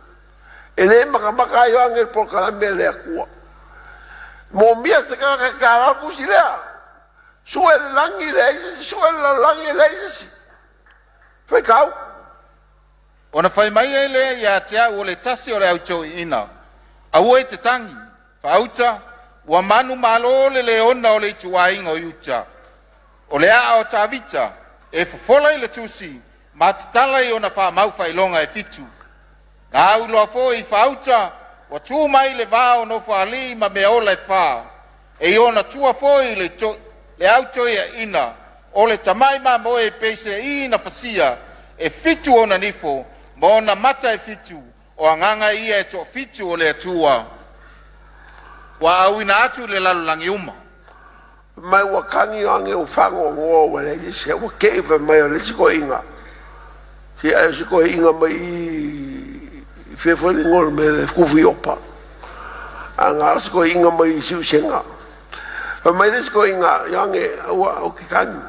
E le matamata a Ioane i le polokalame a le Atua. Moomia se tagata e tatala le tusi lea. Sue le lagi e leai se isi, sue le lalolagi e leai se isi. Faitau. Ona fai mai ai lea ia te au o le tasi o le au toeaiina, aua e te tagi, faauta, ua manumalo le leona o le ituaiga o Iuta, o le aa o Tavita, e fofola i le tusi ma tatala i ona faamau faailoga e fitu. Na au iloa foi faauta ua tu mai le va o Nofoalii ma mea ola e fa, e i ona tua foi le, to, le au toeaina o le tamai mamoe e peiseai na fasia, e fitu ona nifo ma ona mata e fitu, o agaga ia e toafitu o le Atua ua auina atu i le lalolagi uma. Mai ua tagi Ioane ua faanoanoa ua leai se isi, ua te i fai mai o le isi toeaina. Si ai o se toeaina mai i fea foi le igoa o le mea lea, Tufuiopa. A na o se toeaina mai Siusega. Fai mai le isi toeaina, Ioane, aua ou te tagi.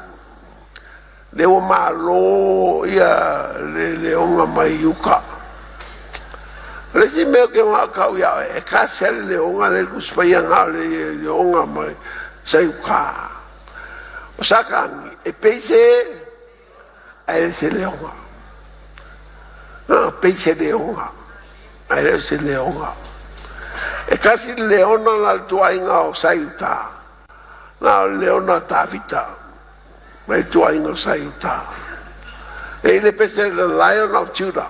Lea ua malo ia le leoga mai uta. O le isi mea ou te manao e tau ia oe, e tasi lava le leoga lea e i le Tusi Paia na o le leoga mai Saiuta. O Satani e pei se ae le se leoga. No, pei se leoga ae le o se leoga. E tasi le leona na le tuaiga o Saiuta, na o le leona a Tavita mai le tuaiga o Saiuta. E i le pese the Lion of Judah.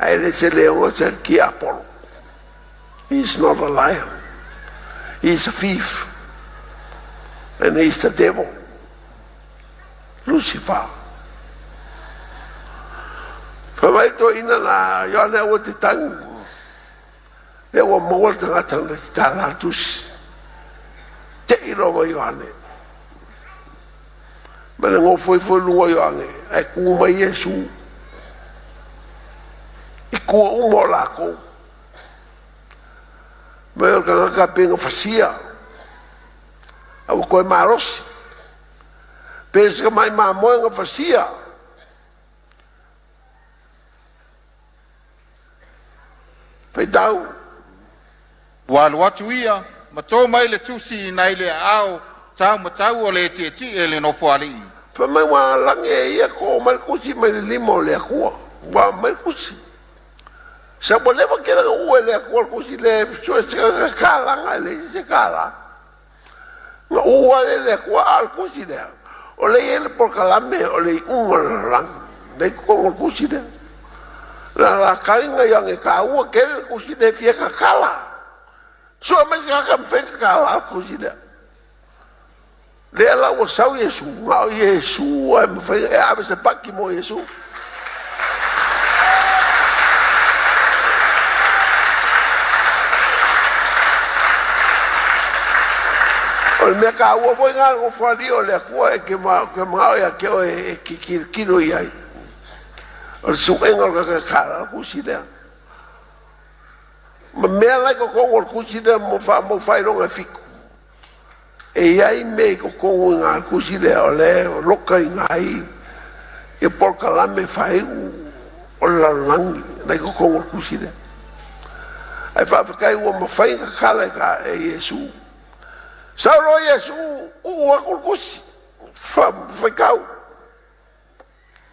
Ae le se leoga se tiapolo. He is not a lion. He is a thief. And he is the devil. Lucifer. Fai mai toeaina na Ioane aua te tagi. Lea ua maua le tagata na te tala le tusi. Te i loa ma Ioane. Ma le nofo ifo i luga o Ioane, ae tu mai Iesu. I tua uma o lakou. Mai o le tagata pei na fasia. A ua toe malosi. Pe se tamai mamoe na fasia. Faitau. Ua alu atu ia ma to mai le tusi nai le aao taumatau o le etietie le Nofoalii. Fai mai ua lagi e ia to mai le tusi mai le lima o le Atua. Ua aumai le tusi. Sa ua leva tele na ua e le Atua le tusi lea e sue se kalaga e leai se kala. Na ua lea e le Atua a o le tusi lea. O lea e i ai le polokalame o le iuga o le lalolagi. Lea i totonu o le tusi lea. Na la taliga Ioane taua tele le tusi lea e fia tatala. Sue mai se tagata e mafai ona tatala le tusi lea. Lea la ua sau Iesu, na o Iesu lava e mafai e ave se paki mo Iesu. O le mea taua foi lena le nofoalii o le Atua e te manao ia te oe e te tilotilo i ai. O le suega o le tagata e tala le tusi lea. Ma mea la i totonu o le tusi lea mo faamaufailoga e fitu. E i ai mea i totonu i ngā tusi lea o lea e loka i ngā i ia polokalame faaiu o le lalolagi la i totonu o le tusi lea. Ae faafetai ua mafai ona tatala e ka e Iesu. Sau loa Iesu uu atu le tusi, faitau.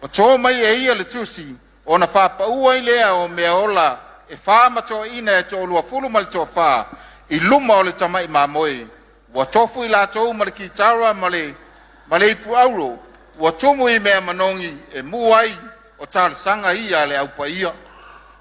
Ua to mai e ia le tusi ona faapau ai lea o mea ola e fa ma toeaiina e toaluafulu ma le toafa i luma o le tamai mamoe. Ua tofu i latou ma le kitara ma le ma le ipu auro, ua tumu i mea manogi e mu ai o talosaga ia a le aupaia.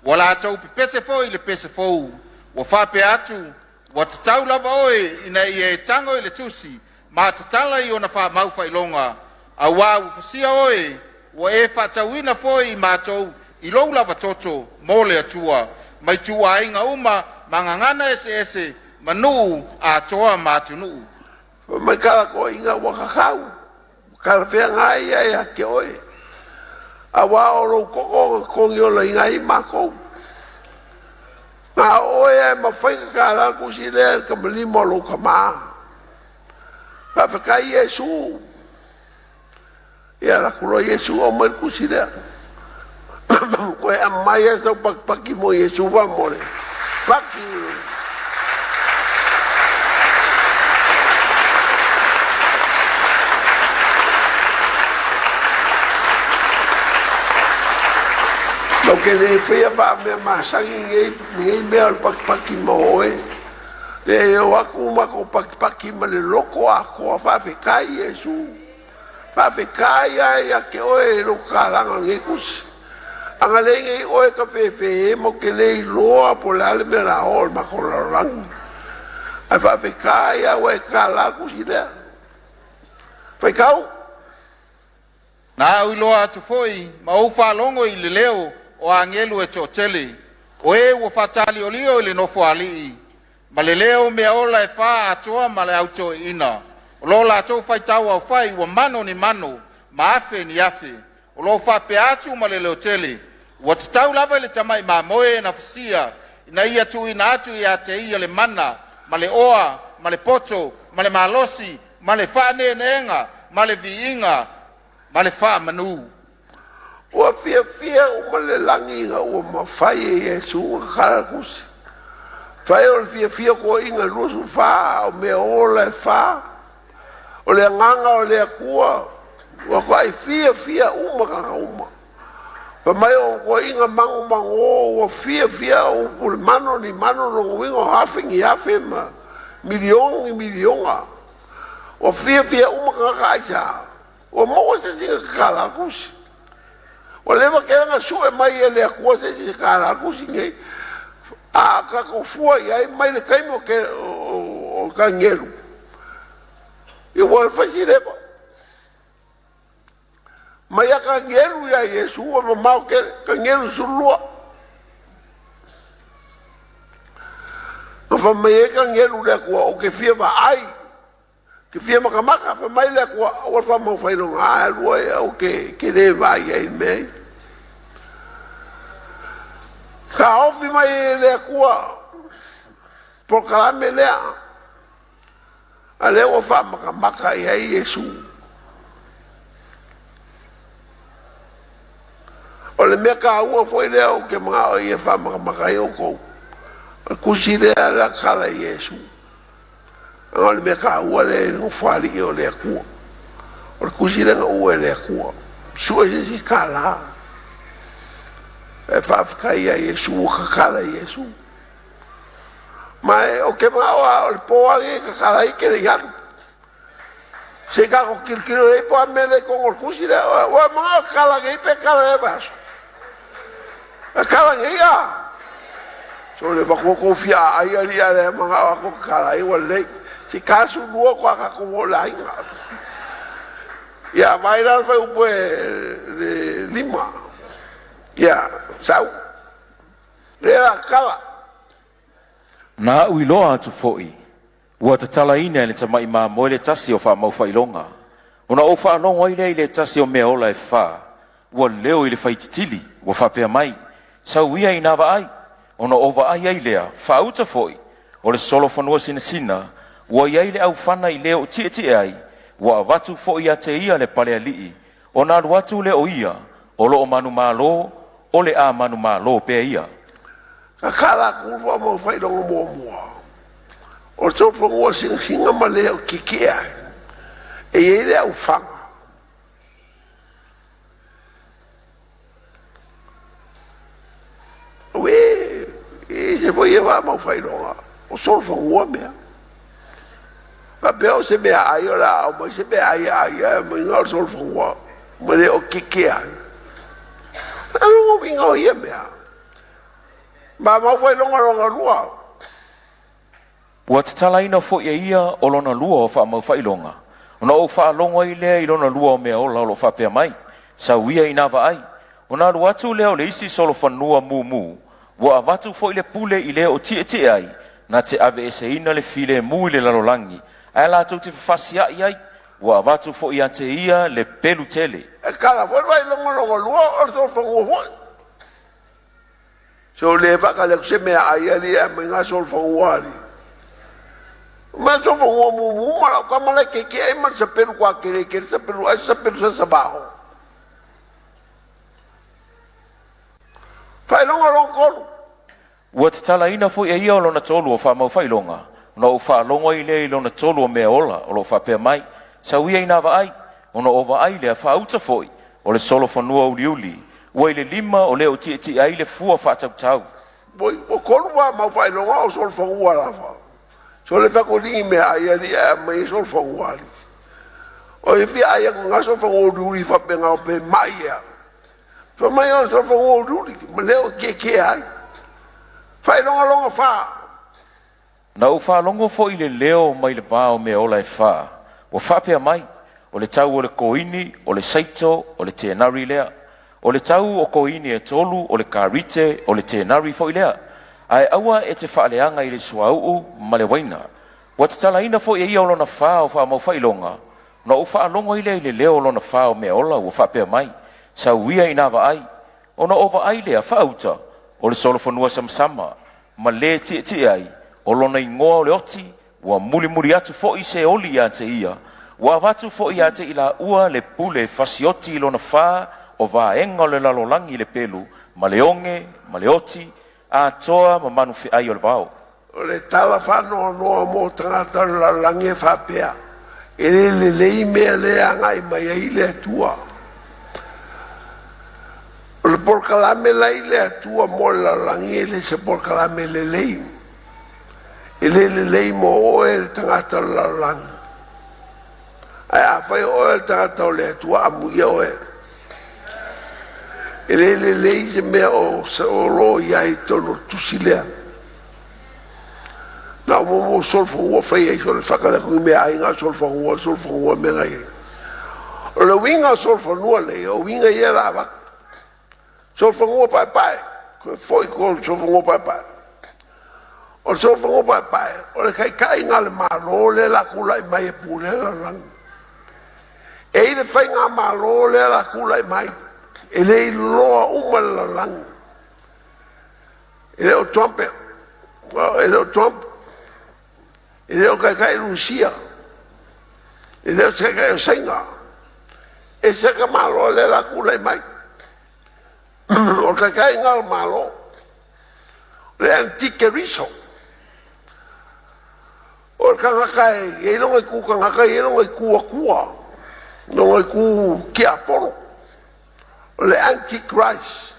Ua latou pepese foi i le pese fou, ua faapea atu, ua tatau lava oe ina ia e tago i le tusi ma tatala i ona faamau faailoga, auā ua fasia oe, ua e faatauina foi i matou I lou lava toto mo le Atua mai ituaiga uma ma gagana eseese ma nuu atoa ma atunuu. Fai mai kala toeaiina ua kakau, talafeagai ia ia te oe, auā o lou toto na totogiolaina ai matou. Na o oe lava e mafai ona tala le tusi lea i le tamalima o lou tama. Faafetai Iesu. Ia alu atu loa Iesu aumai le tusi lea. Toe aumai lava sau patipati mo Iesu faamolemole. Pati. Ou te le faia faamea masani nei, nei mea o le patipati ma oe. E o atu matou patipati ma le loto atoa, faafetai Iesu. Faafetai lava ia te oe i lou tatalaga o lenei tusi. Agalelei nei oe tafefe ma ou te le iloa po o le a le mea o le a oo i le matou lalolagi. Ae faafetai lava ua e tatala le tusi lea. Faitau. Na au iloa atu foi ma ou faalogo i le leo o agelu e toatele, o e ua faataliolio i le Nofoalii, ma le leo o mea ola e fa atoa ma le au toeaiina, o lo latou faitauaofai ua mano ni mano ma afe ni afe, o lo o faapea atu ma le leotele, ua tatau lava i le Tamai Mamoe na fasia ina ia tuuina atu ia te ia le mana ma le oa ma le poto ma le malosi ma le faaneeneega ma le viiga ma le faamanu. Ua fiafia uma le lagi ina ua mafai e Iesu ona tatala le tusi. Fai o le fiafia o toeaiina e 24 o mea ola e fa, o le agaga o le Atua, ua toai fiafia uma tagata uma. Fai mai o toeaiina manumanu ua fiafia upu le mano ni mano lona uiga o afe ni afe ma miliona ni miliona. Ua fiafia uma tagata aisea? Ua maua se isi na tatala le tusi. Ua leva tele na sue mai e le Atua se isi e tala le tusi nei. A tatou fua i ai mai le taimi o ke o Kanielu, ia ua fai si leva. Mai a Kanielu ia Iesu ua mamao tele, Kanielu 12. Na fai mai ai Kanielu i le Atua, ou te fia vaai Ke fia makamaka, fai mai le Atua, aua le faamaufailoga a alu ai au ke, ke le vaai ai i mea ia. Taofi mai e le Atua polokalame lea, a lea ua faamakamaka i ai Iesu. O le mea taua foi lea ou te manao ia faamakamaka ai outou, o le tusi lea la tala i Iesu. O le mea taua lea i le nofoalii o le Atua. O le tusi lea na ua e le Atua. Sue se isi kālā. E faafetai ia Iesu ua tatala e Iesu. Ma e o ke manao a o le pō a lenei e tatala ai ke le i alu. Se i tatou tilotilo i ai po o a mea lea i totonu o le tusi lea. Ua manao e tatala nei pe tatala i le vaiaso. E tatala nei a. So le avatua tou fia ai alii a le manao atu tatala ai ua lelei. Se 42 toa tatou o le aiga. Ia vai la le fuaiupu e le lima. Ia sau. Lea la tatala. Na au iloa atu foi, ua tatalaina e le Tamai Mamoe le tasi o faamaufailoga, ona ou faalogo ai lea i le tasi o mea ola e fa, ua leo i le faititili, ua faapea mai, Sau ia ina vaai, ona ou vaai ai lea, faauta foi, o le solofanua sinasina, ua i ai le aufana i le o tietie ai, ua avatu foi ia te ia le palealii, ona alu atu lea o ia, o lo o manumalo, o le a manumalo pea ia. Tatala atu le faamaufailoga muamua o le solofanua sinasina ma le o tietie ai, e i ai le aufaga. Uē, e ese foi ia faamaufailoga o solofanua mea. Faapea o se meaai o le a aumai se meaai e ai ae aumai na o le solofanua ma le o tietie ai. O le a lona uiga o ia mea? Mafaufailoga lona lua. Ua tatalaina foi e ia o lona lua o faamaufailoga, ona ou faalogo ai lea i lona lua o mea ola o lo o faapea mai, Sau ia ina vaai, Ona alu atu lea o le isi solofanua mumu, ua avatu foi le pule i le o tietie ai, na te aveeseina le filemu i le lalolagi, ae latou te fefasia'i ai, ua avatu foi ia te ia le pelu tele. E kala foi le faailoga lona lua o le solofanua foi. Se o le faatali atu se meaai alii ae aumai na solofanua alii. Mai solofanua mumu ma lau tama la e keke'e ai ma le sapelu toatele tele sapelu ai sapelu sasavaho. Faailoga lona tolu. Ua tatalaina foi e ia o lona tolu o faamaufailoga, ona ou faalogo ai lea i lona tolu o mea ola o lo o faapea mai, Sau ia ina vaai, ona ou vaai lea faauta foi, o le solofanua uliuli, ua i le lima o le o tietie ai le fua faatautau. Ua tolu faamau faailoga o solofanua lava. So le faatoligi meaai alii ae aumai ai solofanua alii. O e fia ai atu i na solofanua uliuli faapena o pe mai ea. Fai mai o le solofanua uliuli ma le o tietie ai. Faailoga lona fa. Na ou faalogo foi i le leo mai le va o mea ola e fā, ua faapea mai, O le tau o le koini, o le saito, o le tenari lea. O le tau o koini e tolu, o le karite, o le tenari foi lea. Ae aua e te faaleaga i le suauu ma le uaina. Ua tatalaina foi e ia o lona fa o faamaufailoga, ona ou faalogo ai lea i le leo o lona fa o mea ola ua faapea mai, Sau ia ina vaai, ona ou vaai lea faauta, o le solofanua samasama, ma le tietie ai, o lona igoa o le Oti, ua mulimuli atu foi se oli ia te ia, ua avatu foi ia te i laua le pule fasioti i lona fa o vaega o le lalolagi i le pelu, ma le oge, ma le oti, atoa ma manu feai o le vao. O le tala faanoanoa mo tagata o le lalolagi e faapea, E le lelei mea lea e agai mai ai le Atua. O le polokalame la e i le Atua mo le lalolagi e le se polokalame lelei. E le lelei mo oe le tagata o le lalolagi. Ae afai o oe o le tagata o le Atua, amuia oe. E le lelei se mea o lo o i ai i totonu o le tusi lea. Na o mo solofanua fai ai solo faatali atu i meaai na o solofanua, solofanua mea na i ai. O le uiga o solofanua nei, o uiga ia la avatu. Solofanua paepae, toe foi ko solofanua paepae. O le solofanua paepae, o le taitaiga a le Malo lea la tulai mai e pulea le lalolagi. E i le faigamalo lea la tulai mai, e le iloa uma le lalolagi. E le o Trump, e le o Trump, e le o taitai Rusia, e le o se taitai o Saina. E se ka Malo lea la tulai mai. O le taitaiga o le Malo, le antikeriso. O le tagata e i ai lona itu tagata, e i ai lona itu atua, lona itu tiapolo. O le antichrist.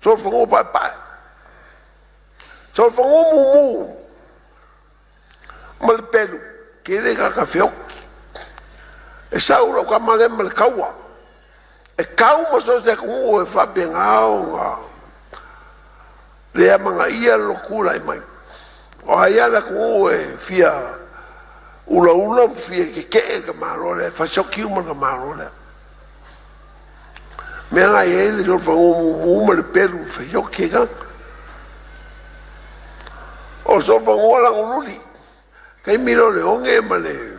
Solofanua paepae. Solofanua mumu ma le pelu, tele tagata feoti. E sau lau tama lea ma le taua. E tau ma so o se atunuu e faapena ona le amanaia le tulai mai. O ai lava le atunuu e fia ulaula ma fia tetee i le tamaloa lea, e fasioti uma le tamaloa lea. Mea na i ai le solofanua mumu ma le pelu fasioti ai tagata. O le solofanua lagululi, taimi lea o le oge ma le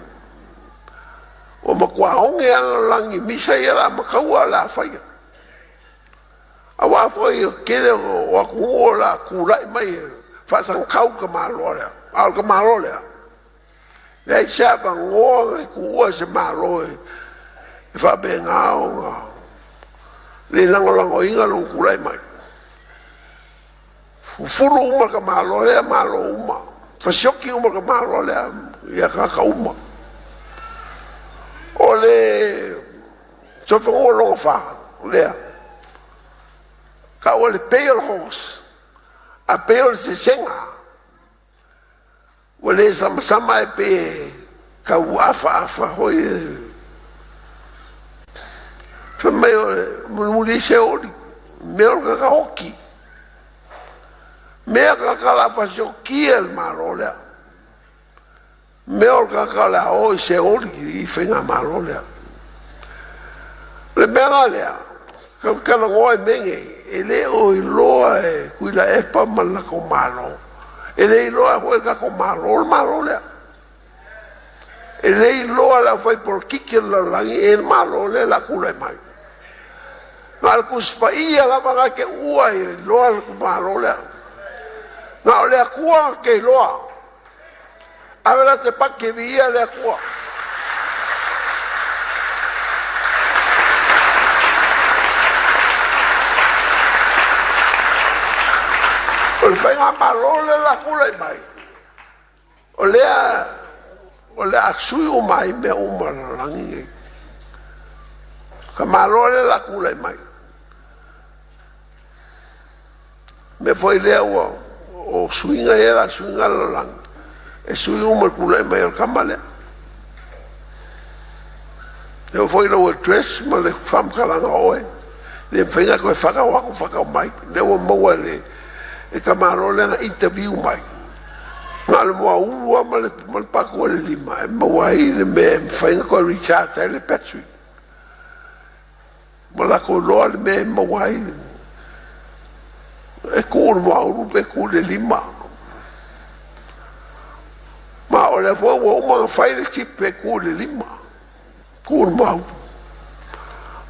ua matua oge lava le lalolagi i misa ia la mataua o le a faia. Aua foi o le tele o atunuu o le a tulai mai e faasagatau le tamaloa lea. A o le tamaloa lea, leai se avanoa na tuua e se Malo e faapena ona le lagolagoina lona tulai mai. Fufulu uma le tamaloa lea, malo uma. Fasioti uma le tamaloa lea ia tagata uma. O le solofanua lona fa lea, taua le pale horse, a pei o le sesega. Ua le samasama ae pei e tau afaafa foi e fai mai o le mulimuli ai se oli, mea o le tagata oti. Mea tagata o le a fasiokia e le Malo lea. Mea o le tagata o le a o i se oli i faigamalo lea. Le mea la lea, talanoa i mea nei, e le o iloa e Tuilaepa ma le latou Malo, e le iloa foi e le tatou Malo le Malo lea. E le iloa e le aufaipolokiki a le lalolagi e i ai le Malo lea o le a tulai mai. Na o le Tusi Paia lava lena e te uua e iloa le Malo lea. Na o le Atua na te iloa. Ave la se pati, viia le Atua. O le faigamalo lea o le a tulai mai, o lea o le a sui uma ai mea uma o le lalolagi lenei. Ka Malo lea o le a tulai mai. O le mea foi lea ua o suiga ia o le a suiga le lalolagi, e sui uma i le tulai mai o le tama lea. E oo foi i lou address ma le faamatalaga o oe, e le mafai ona e toe fatau atu fatau mai. O lea ua maua e le tamaloa lea na interview mai, na o le muaulu lava ma le patu o le lima e maua ai le mea e mafai ona toe recharge ai le battery. Ua latou iloa le mea e maua ai, e tuu i le muaulu pe tuu i le lima. Ma o lea foi ua uma ona fai le chip e tuu i le lima, tuu i le muaulu.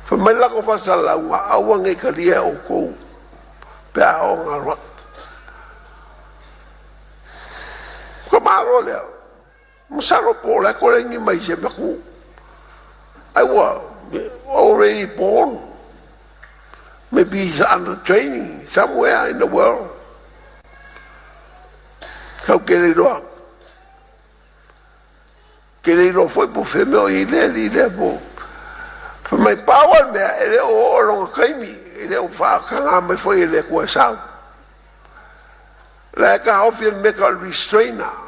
Fai mai le latou faasalalauga, aua ne i talia e outou pe a oo ina alu atu. O le tamaloa lea, masalo po o la e koleni mai i si a matou nuu. I was already born. Maybe he's under training somewhere in the world. Kau ke le iloa. Ke le iloa foi po o fea mea o i ai lea alii lea po. Fai mai pau lava le mea, e le o oo lona taimi, e le o faataga mai foi e le Atua e sau. La e taofi e le mea tau o le restrainer.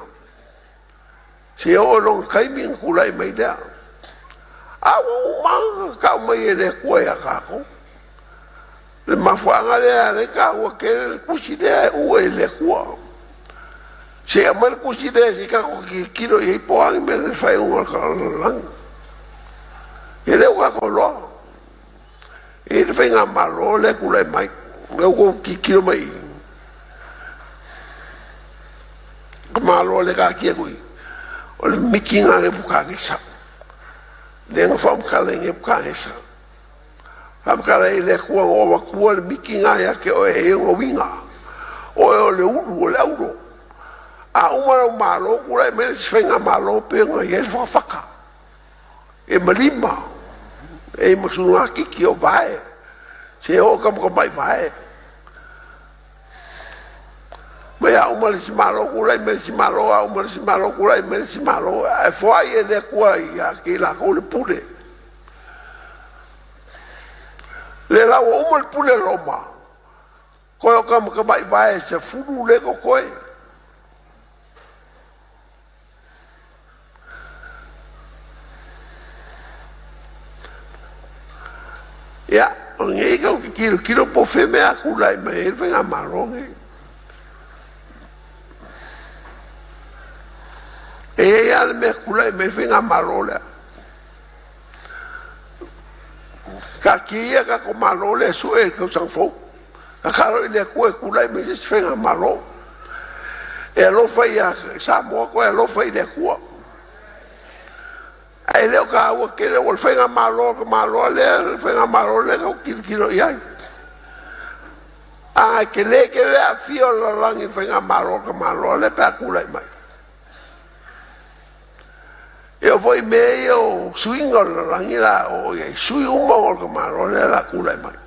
Se oo lona taimi ona tulai mai lea. A ua uma ona tau mai e le Atua ia tatou. Le mafuaaga lea e taua tele le tusi lea e ue i le Atua. Se aumai le tusi lea se i tatou tilotilo i ai po o a ni mea le faaiuga o le lalolagi. Ia lea ua tatou iloa. E i ai le faigamalo lea e tulai mai. Lea ua outou tilotilo mai i ka Malo lea e taatia atu i o le miti lena a Nepukatanesa. Lea na faamatala i Nepukatanesa. Faamatala i le Atua na ou avatua le miti lena ia te oe e i ai ona uiga. Oe o le ulu o le auro. A uma lau Malo, tulai mai le isi faigamalo pe ona i ai le fatafata. E ma lima, e ma sugatiki o vae, se oo tamatamai vae. Mai a uma le isi Malo, tulai mai le isi Malo, a uma le isi Malo, tulai mai le isi Malo, ae foai e le Atua ia te i latou le pule. Le la ua uma le pule a Roma, koe o tamatamai vae se fulu le totoe. Ia, o lenei tatou te tilotilo po o fea mea a tulai mai ai le faigamalo lenei. E i ai lava le mea tulai mai ai le faigamalo lea. Taatia ia tatou Malo lea e sue i le tausaga fou. Tatalo i le Atua e tulai mai se isi faigamalo. E alofa ia Samoa toe alofa i le Atua. Ae le o taua tele ua le faigamalo ka Malo lea, le faigamalo lea tatou te tilotilo i ai. A e tele tele aafia o le lalolagi i le faigamalo ka Malo lea pe a tulai mai. E oo foi i mea ia o suiga o le lalolagi la oo i ai, sui uma o le Malo lea la tulai mai.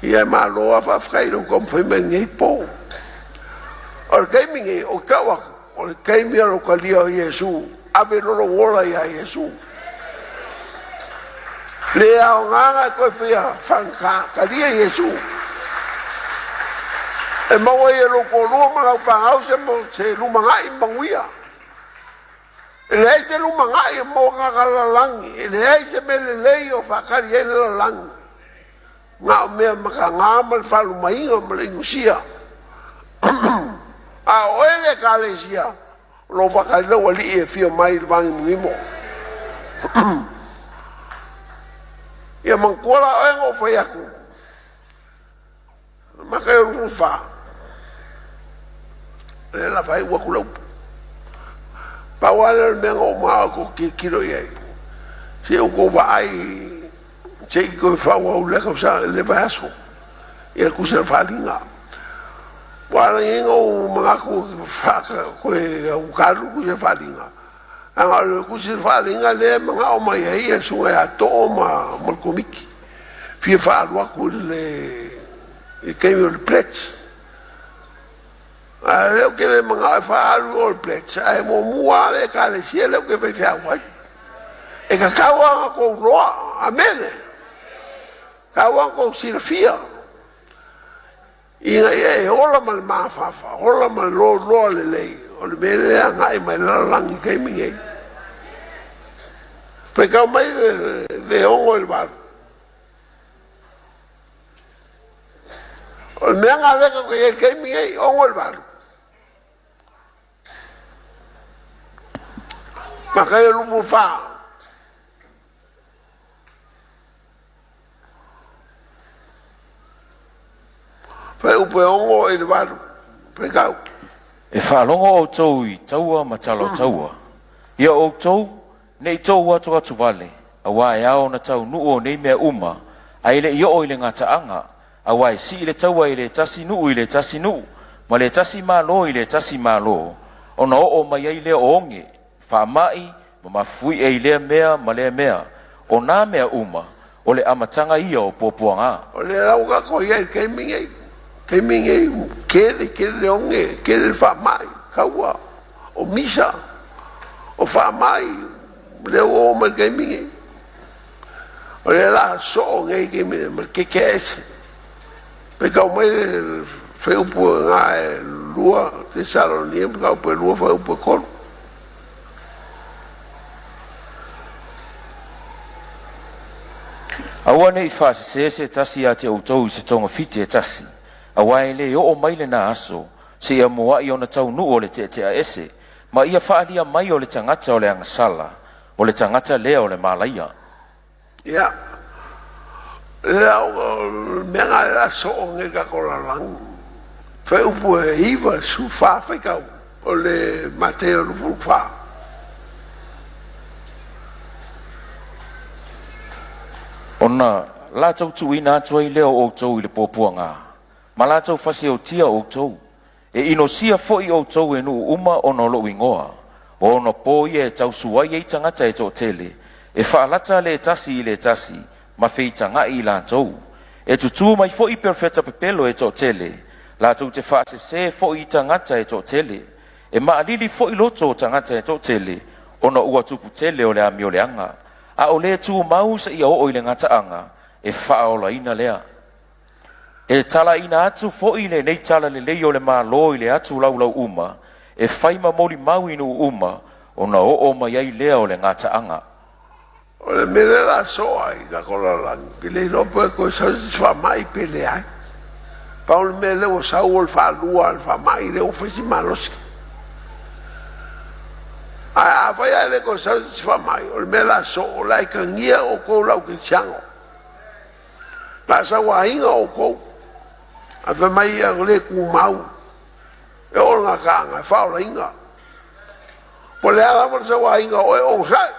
Ia e malo lava faafetai i lou taumafai mai i lenei po. O le taimi nei, ou te tau atu, o le taimi o lou talia o Iesu, ave loa lou ola ia Iesu. Le aoga na e toe fia fagata, talia Iesu. E maua ai e lou toalua ma lau fanau se lumanai manuia. E leai se lumanai e maua ka lalolagi, e leai se mea lelei o faatali ai le lalolagi. Na o mea mataga ma le faalumaiga ma le inusia. A o oe le Ekalesia, O lo o faatali lou alii e afio mai i le vagimogimo. Ia manatua la oe na ou fai atu, Mataio 24, o lea o le a faaiu atu le upu. Pau lava lea o le mea na ou manao e tou tilotilo i ai, se i outou vaai se i toe faaauau i lea tausaga i lea vaiaso i le tusi a le Faaaliga. Ua ala nei ona ou manatu e toe autali le tusi a le Faaaliga, leaga o le tusi a le Faaaliga lea e manao mai ai le susuga ia Too ma le Komiti e fia faaalu atu i le taimi o le pledge. A o lea ou te le manao e faaalu i o i le pledge, ae muamua lava le Ekalesia lea ou te faifeau ai. E tatau lava ona outou iloa. Amene. E tatau lava ona outou silafia ina ia e ola ma le mafafa, ola ma le loaloa lelei o le mea lea e agai mai le lalolagi i le taimi nei. Faitau mai le 6 i le 8. O le mea lena lea tatou te i ai i le taimi nei, 6 i le 8. Mataio 24. Fuaiupu e 6 i le 8. Faitau. E faalogo outou i taua ma tala o taua. Ia outou, ne i tou atuatuvale, auā e ao ona taunuu o nei mea uma, ae le i oo i le gataaga, auā e sii le taua i le tasi nuu i le tasi nuu, ma le tasi malo i le tasi malo, ona oo mai ai lea o oge, faama'i, ma mafuie i lea mea ma lea mea. O nā mea uma, o le amataga ia o puapuagā. O lea la ua tatou i ai i le taimi nei, taimi nei ua tele tele le oge, tele le faamai, taua, o misa, o faamai, lea ua oo mai i le taimi nei. O lea o le a soo nei i le taimi nei ma le tetee ese. Faitau mai le fuaiupu e ga e 2 Tesalonia mataupu e 2 fuaiupu e 3. Aua ne i faasesē se tasi ia te outou i se togafiti e tasi, auā e lē oo mai lenā aso, seia muaʻi ona taunuu o le teʻateʻa ese, ma ia faaalia mai o le tagata o le agasala, o le tagata lea o le malaia. Ia, lea o le mea lena o le a soo nei i le tatou lalolagi. Fuaiupu e 9 14 faitau o le Mateo 24. Ona latou tuuina atu ai lea o outou i le puapuagā, ma latou fasiotia outou. E inosia foi outou e nuu uma ona o loʻu igoa. O ona pō ia e tausuai ai tagata e toatele, e faalata le tasi i le tasi, ma feitagaʻi i latou. E tutū mai foi perofeta pepelo e toatele, latou te faasesē foi i tagata e toatele. E maʻalili foi loto o tagata e toatele, ona ua tupu tele o le amioleaga. A o le tumau seia oo i le gataaga, e faaolaina lea. E talaina atu foi lenei tala lelei o le Malo i le atu laulau uma, e fai ma molimau i nuu uma, ona oo mai ai lea o le gataaga. O le mea lea o le a soo ai i tatou lalolagi, ou te le iloa pe toe sau se isi faamai pe leai. Pau le mea lea ua sau o le faalua o le faamai lea ua fai si malosi. Ae afai lava e le toe sau se isi faamai, o le mea o le a soo, o le a itagia outou i le aukerisiano. O le a sauaina outou. Ae fai mai ia le tumau e oo i le gataaga e faaolaina. Po o le a lava le sauaina o oe, onosai.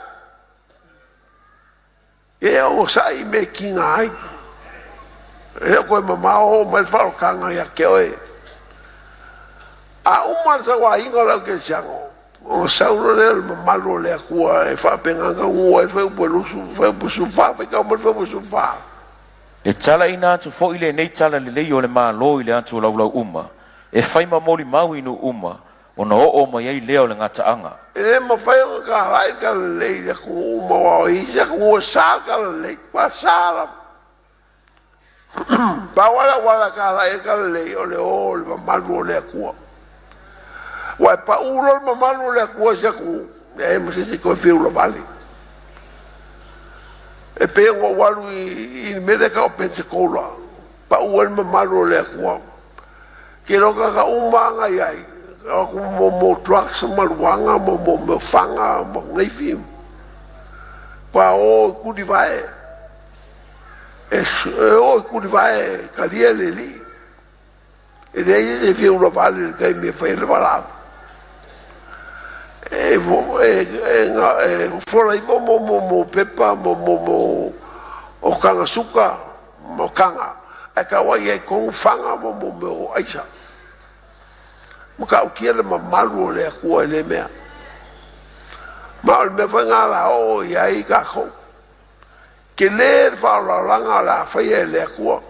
Ia e onosai i mea e tiga ai. E le o toe mamao oo mai le faaolataga ia te oe. A uma le sauaina o le aukerisiano, ona sau loa lea o le mamalu o le Atua e faapena ona taunuu ai le fuaiupu e 20, fuaiupu e 14, faitau mai le fuaiupu e 14. E talaina atu foi lenei tala lelei o le Malo i le atu laulau uma, e fai ma molimau i nuu uma, ona oo mai ai lea o le gataaga. E le mafai ona talai le talalelei i le atunuu uma aua o isi atunuu e sa le talalelei, ua sa lava. Pau lava le auala e talai ai le talalelei o le o o le mamalu o le Atua. Aua e pau loa le mamalu o le Atua i se atunuu, e leai ma se isi e toe fiu lavale. E pei ona ou alu i le mea lea e tau o Pensacola, pau ai le mamalu o le Atua. Ou te iloa o tagata uma lava na i ai, Aku mo drugs ma luanga mo mo mo fanga mo ngeifi. Pa o kuli vae. E o kuli vae kalia le li. E le se fi ula vale le kai me fai le vala. E e fola ifo mo mo mo pepa mo mo mo o kanga suka mo kanga. E ka wai e kongu fanga mo mo mo aisa. Ma ka ukia le mamalu o le akua e le mea. Ma o le mea whai ngā la o ia i kākou. Ke le whaolalanga la whai e le akua.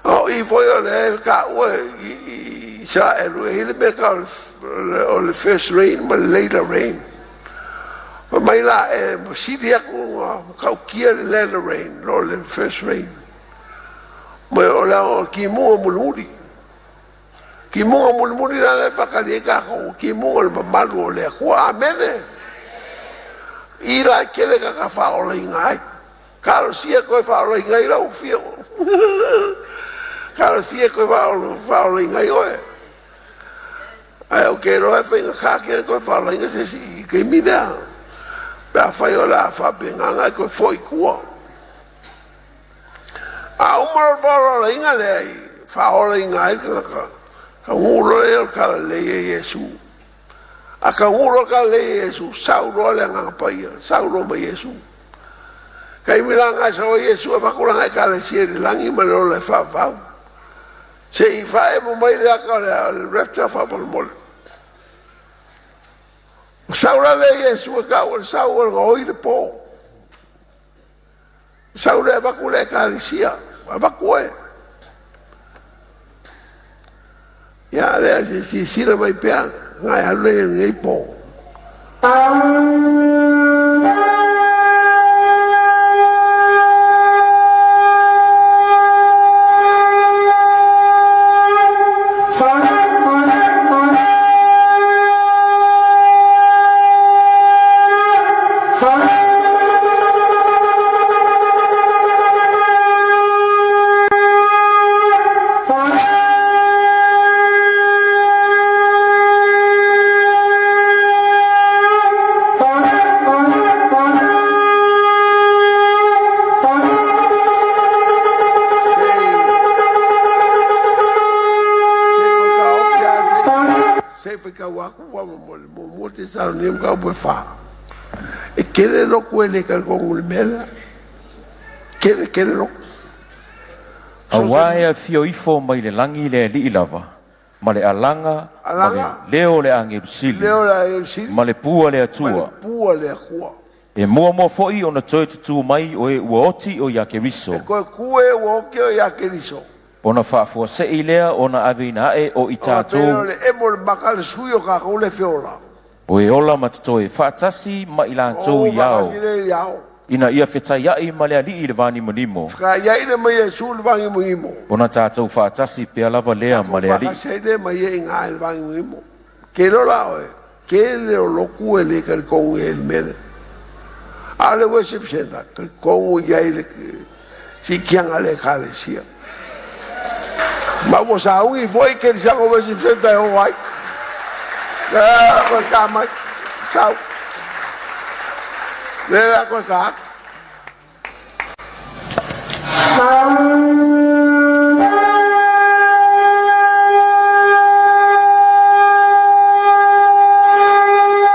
O i foi o le ka ua i Israelu e hile mea ka o le first rain ma le later rain. Ma mai la e sili aku ngā ka ukia le later rain, lo le first rain. Ma o le o ki munga mulimuli. Ki munga mulimuli la le whakari e kākou, ki munga le mamalu o le akua. Amene. I la kele ka ka whaola i ngai. Kalo sia koe whaola i ngai rau fio. Kalo sia koe whaola i ngai oe. Ai o ke roe whainga kākere koe whaola i ngai se si kei minea. Pea whai o la whape ngā koe foi kua. A umaro whaola i ngai lea i whaola i ngai ka ka ngulo e o kala lei e Yesu. A ka ngulo ka lei e Yesu, saulo le ngā paia, saulo ma Yesu. Ka imi la ngai sawa Yesu e whakulanga e kala si e langi ma le ola e whawhau. Se i whae mo mai le aka le rapture whapalmole. Saula le Yesu e kau le sau o ngā oi le pō. Saula e wakule e kala sia, a waku e. Ia lea se si sila mai pea ngai alu le ngai pō. E kele loko e le kalkongu le mela. Kele kele loko. Aua e fio ifo mai le langi le alii lava, ma le alanga, ma le leo le angelu sili, Leo la e sili. ma le pua le Ma le atua. pua le akua. E mua mua foi ona toe tutū mai o e ua oti o ia Keriso. E koe kue ua oke o ia Keriso. Ona faafuasei lea ona aveina ae o i O tātou le emo le maka le sui o kākou le feola. o e ola ma totoe faatasi ma i latou O i ao. wakasi le i ao. Ina ia fetaiai ma le alii le vanimonimo. Ka ia ine mai e su le vangi muimo. Ona tātou faatasi pea lava lea ma le alii. Wakasi le mai e ngā le vangi muimo. Ke lo la oe. Ke le o loku e le karikongu e le mele. A le worship center. Karikongu ia i le si kianga le kalesia. Ma ua saungi foi ke le sianga worship center e o ai. Koe ka mai. Sau. Le la koe ka.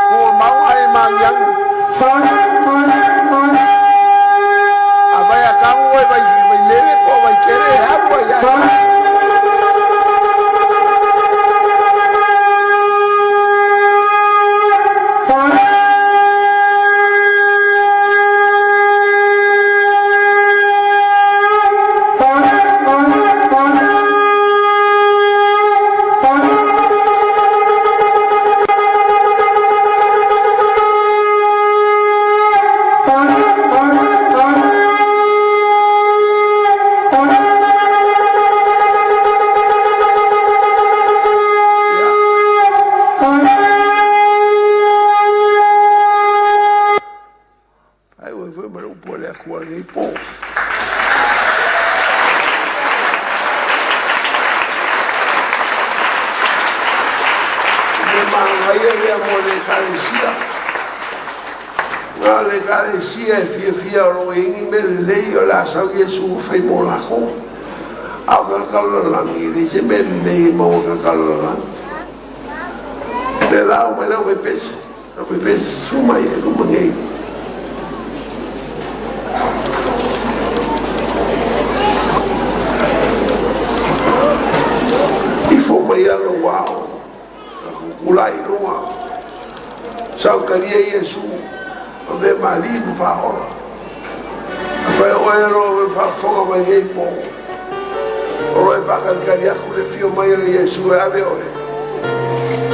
Kua mau ai mangyang. A vai a kangu e vai vai lele po vai kere e hapu ai ai. manaia lea mo le Ekalesia. Na o le Ekalesia e fiafia o lo o i ai ni mea lelei o le a sau Iesu e fai mo lakou. A o tagata o le lalolagi, e leai se mea lelei e maua e tagata o le lalolagi. O lea la omai le aufaipese, aufaipese, susu mai i luma nei. Ifo mai lou ao, tulai i luga, sautalia Iesu, ave ma alii ma faaola. Afai o oe o lo o faafofoga mai nei po, o lo o e faatalitali atu le afio mai o Iesu e ave oe,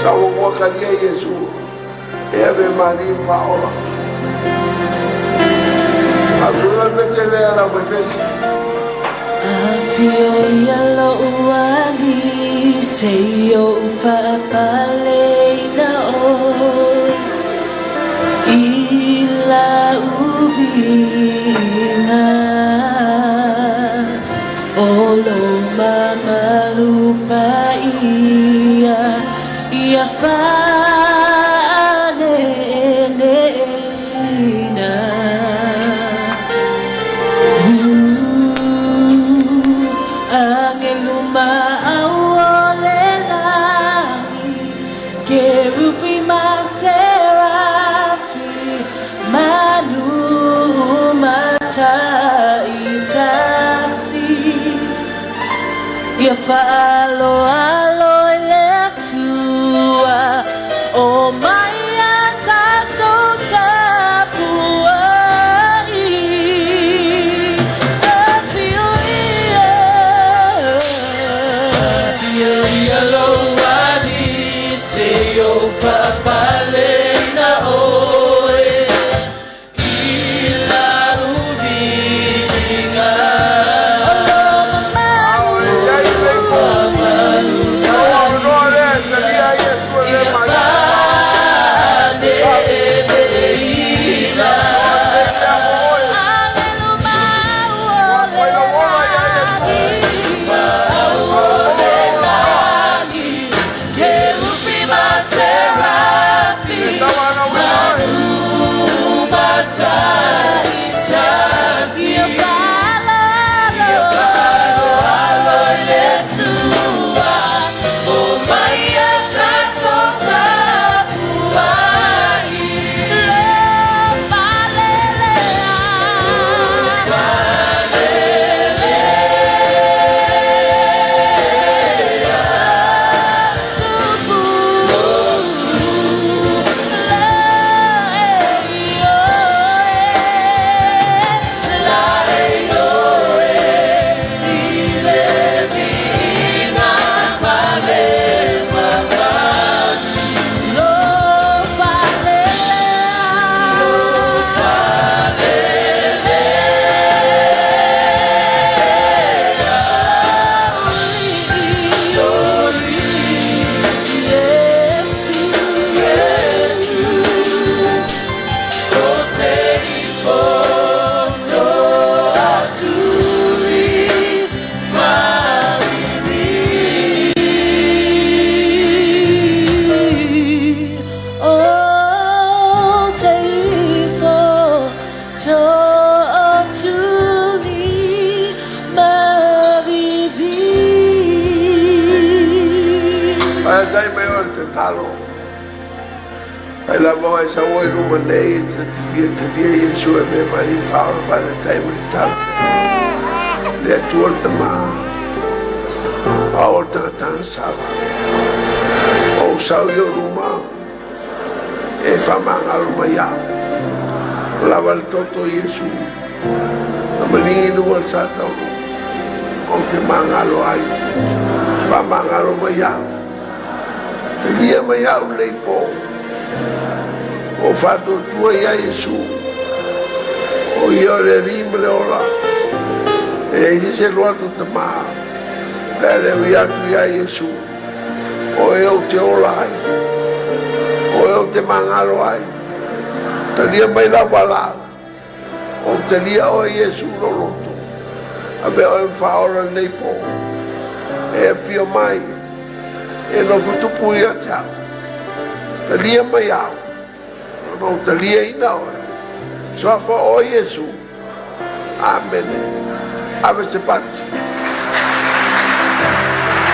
saunoa talia Iesu e ave ma alii ma faaola. Faafuga le pese lea lau faipese. Afio ia lou ali se i ou faapaleina oe i lau viiga o lou mamalu paia ia faaneeneeina. Angelu maau o le lagi, kerubi ma serafi, manu mataitasi, ia faaloalo i le Atua, o mai a tatou tapuai. Afio ia, afio ia lou ali, se i ou faapaleina oe i lau viiga. A o le iai lenei po, o avanoa lea e talia ai Iesu e le ma alii ma Faaneeneeina. Lea mo oe. Ua lou ola ia Iesu. Kerubi ma serafi, E taua ana uina oe. Mataitasi, ia faaloalo i le Atua, o mai a tatou tapuai. Lo falelea. O te ifo toʻatuli mavivi. Faafetai mai o le tatalo. Ai lava o e sau ai luma nei e ta te fia talia Iesu e me ma alii ma faaola faafetai ma le tatalo. Le Atua le Tamā, a o le tagataga sala. O ou sau i ou luma, e faamagalo mai au. Lava le toto o Iesu, na maligi i luga o le sa taulu, ou te magalo ai. Faamagalo mai au. Talia mai au lenei po. O faatuatua ia Iesu. O ia o le Alii ma le ola. E leai se isi e alu atu i le Tamā, pe a le ui atu ia Iesu. O e ou te ola ai. O e ou te magalo ai. Talia mai lau valaau. Ou talia oe Iesu i lou loto. Avea oe ma faaola lenei po. E afio mai. E nofo tupu ia te au. Talia mai au, ona ou taliaina oe. Suafa o Iesu. Amene. Ave se pati.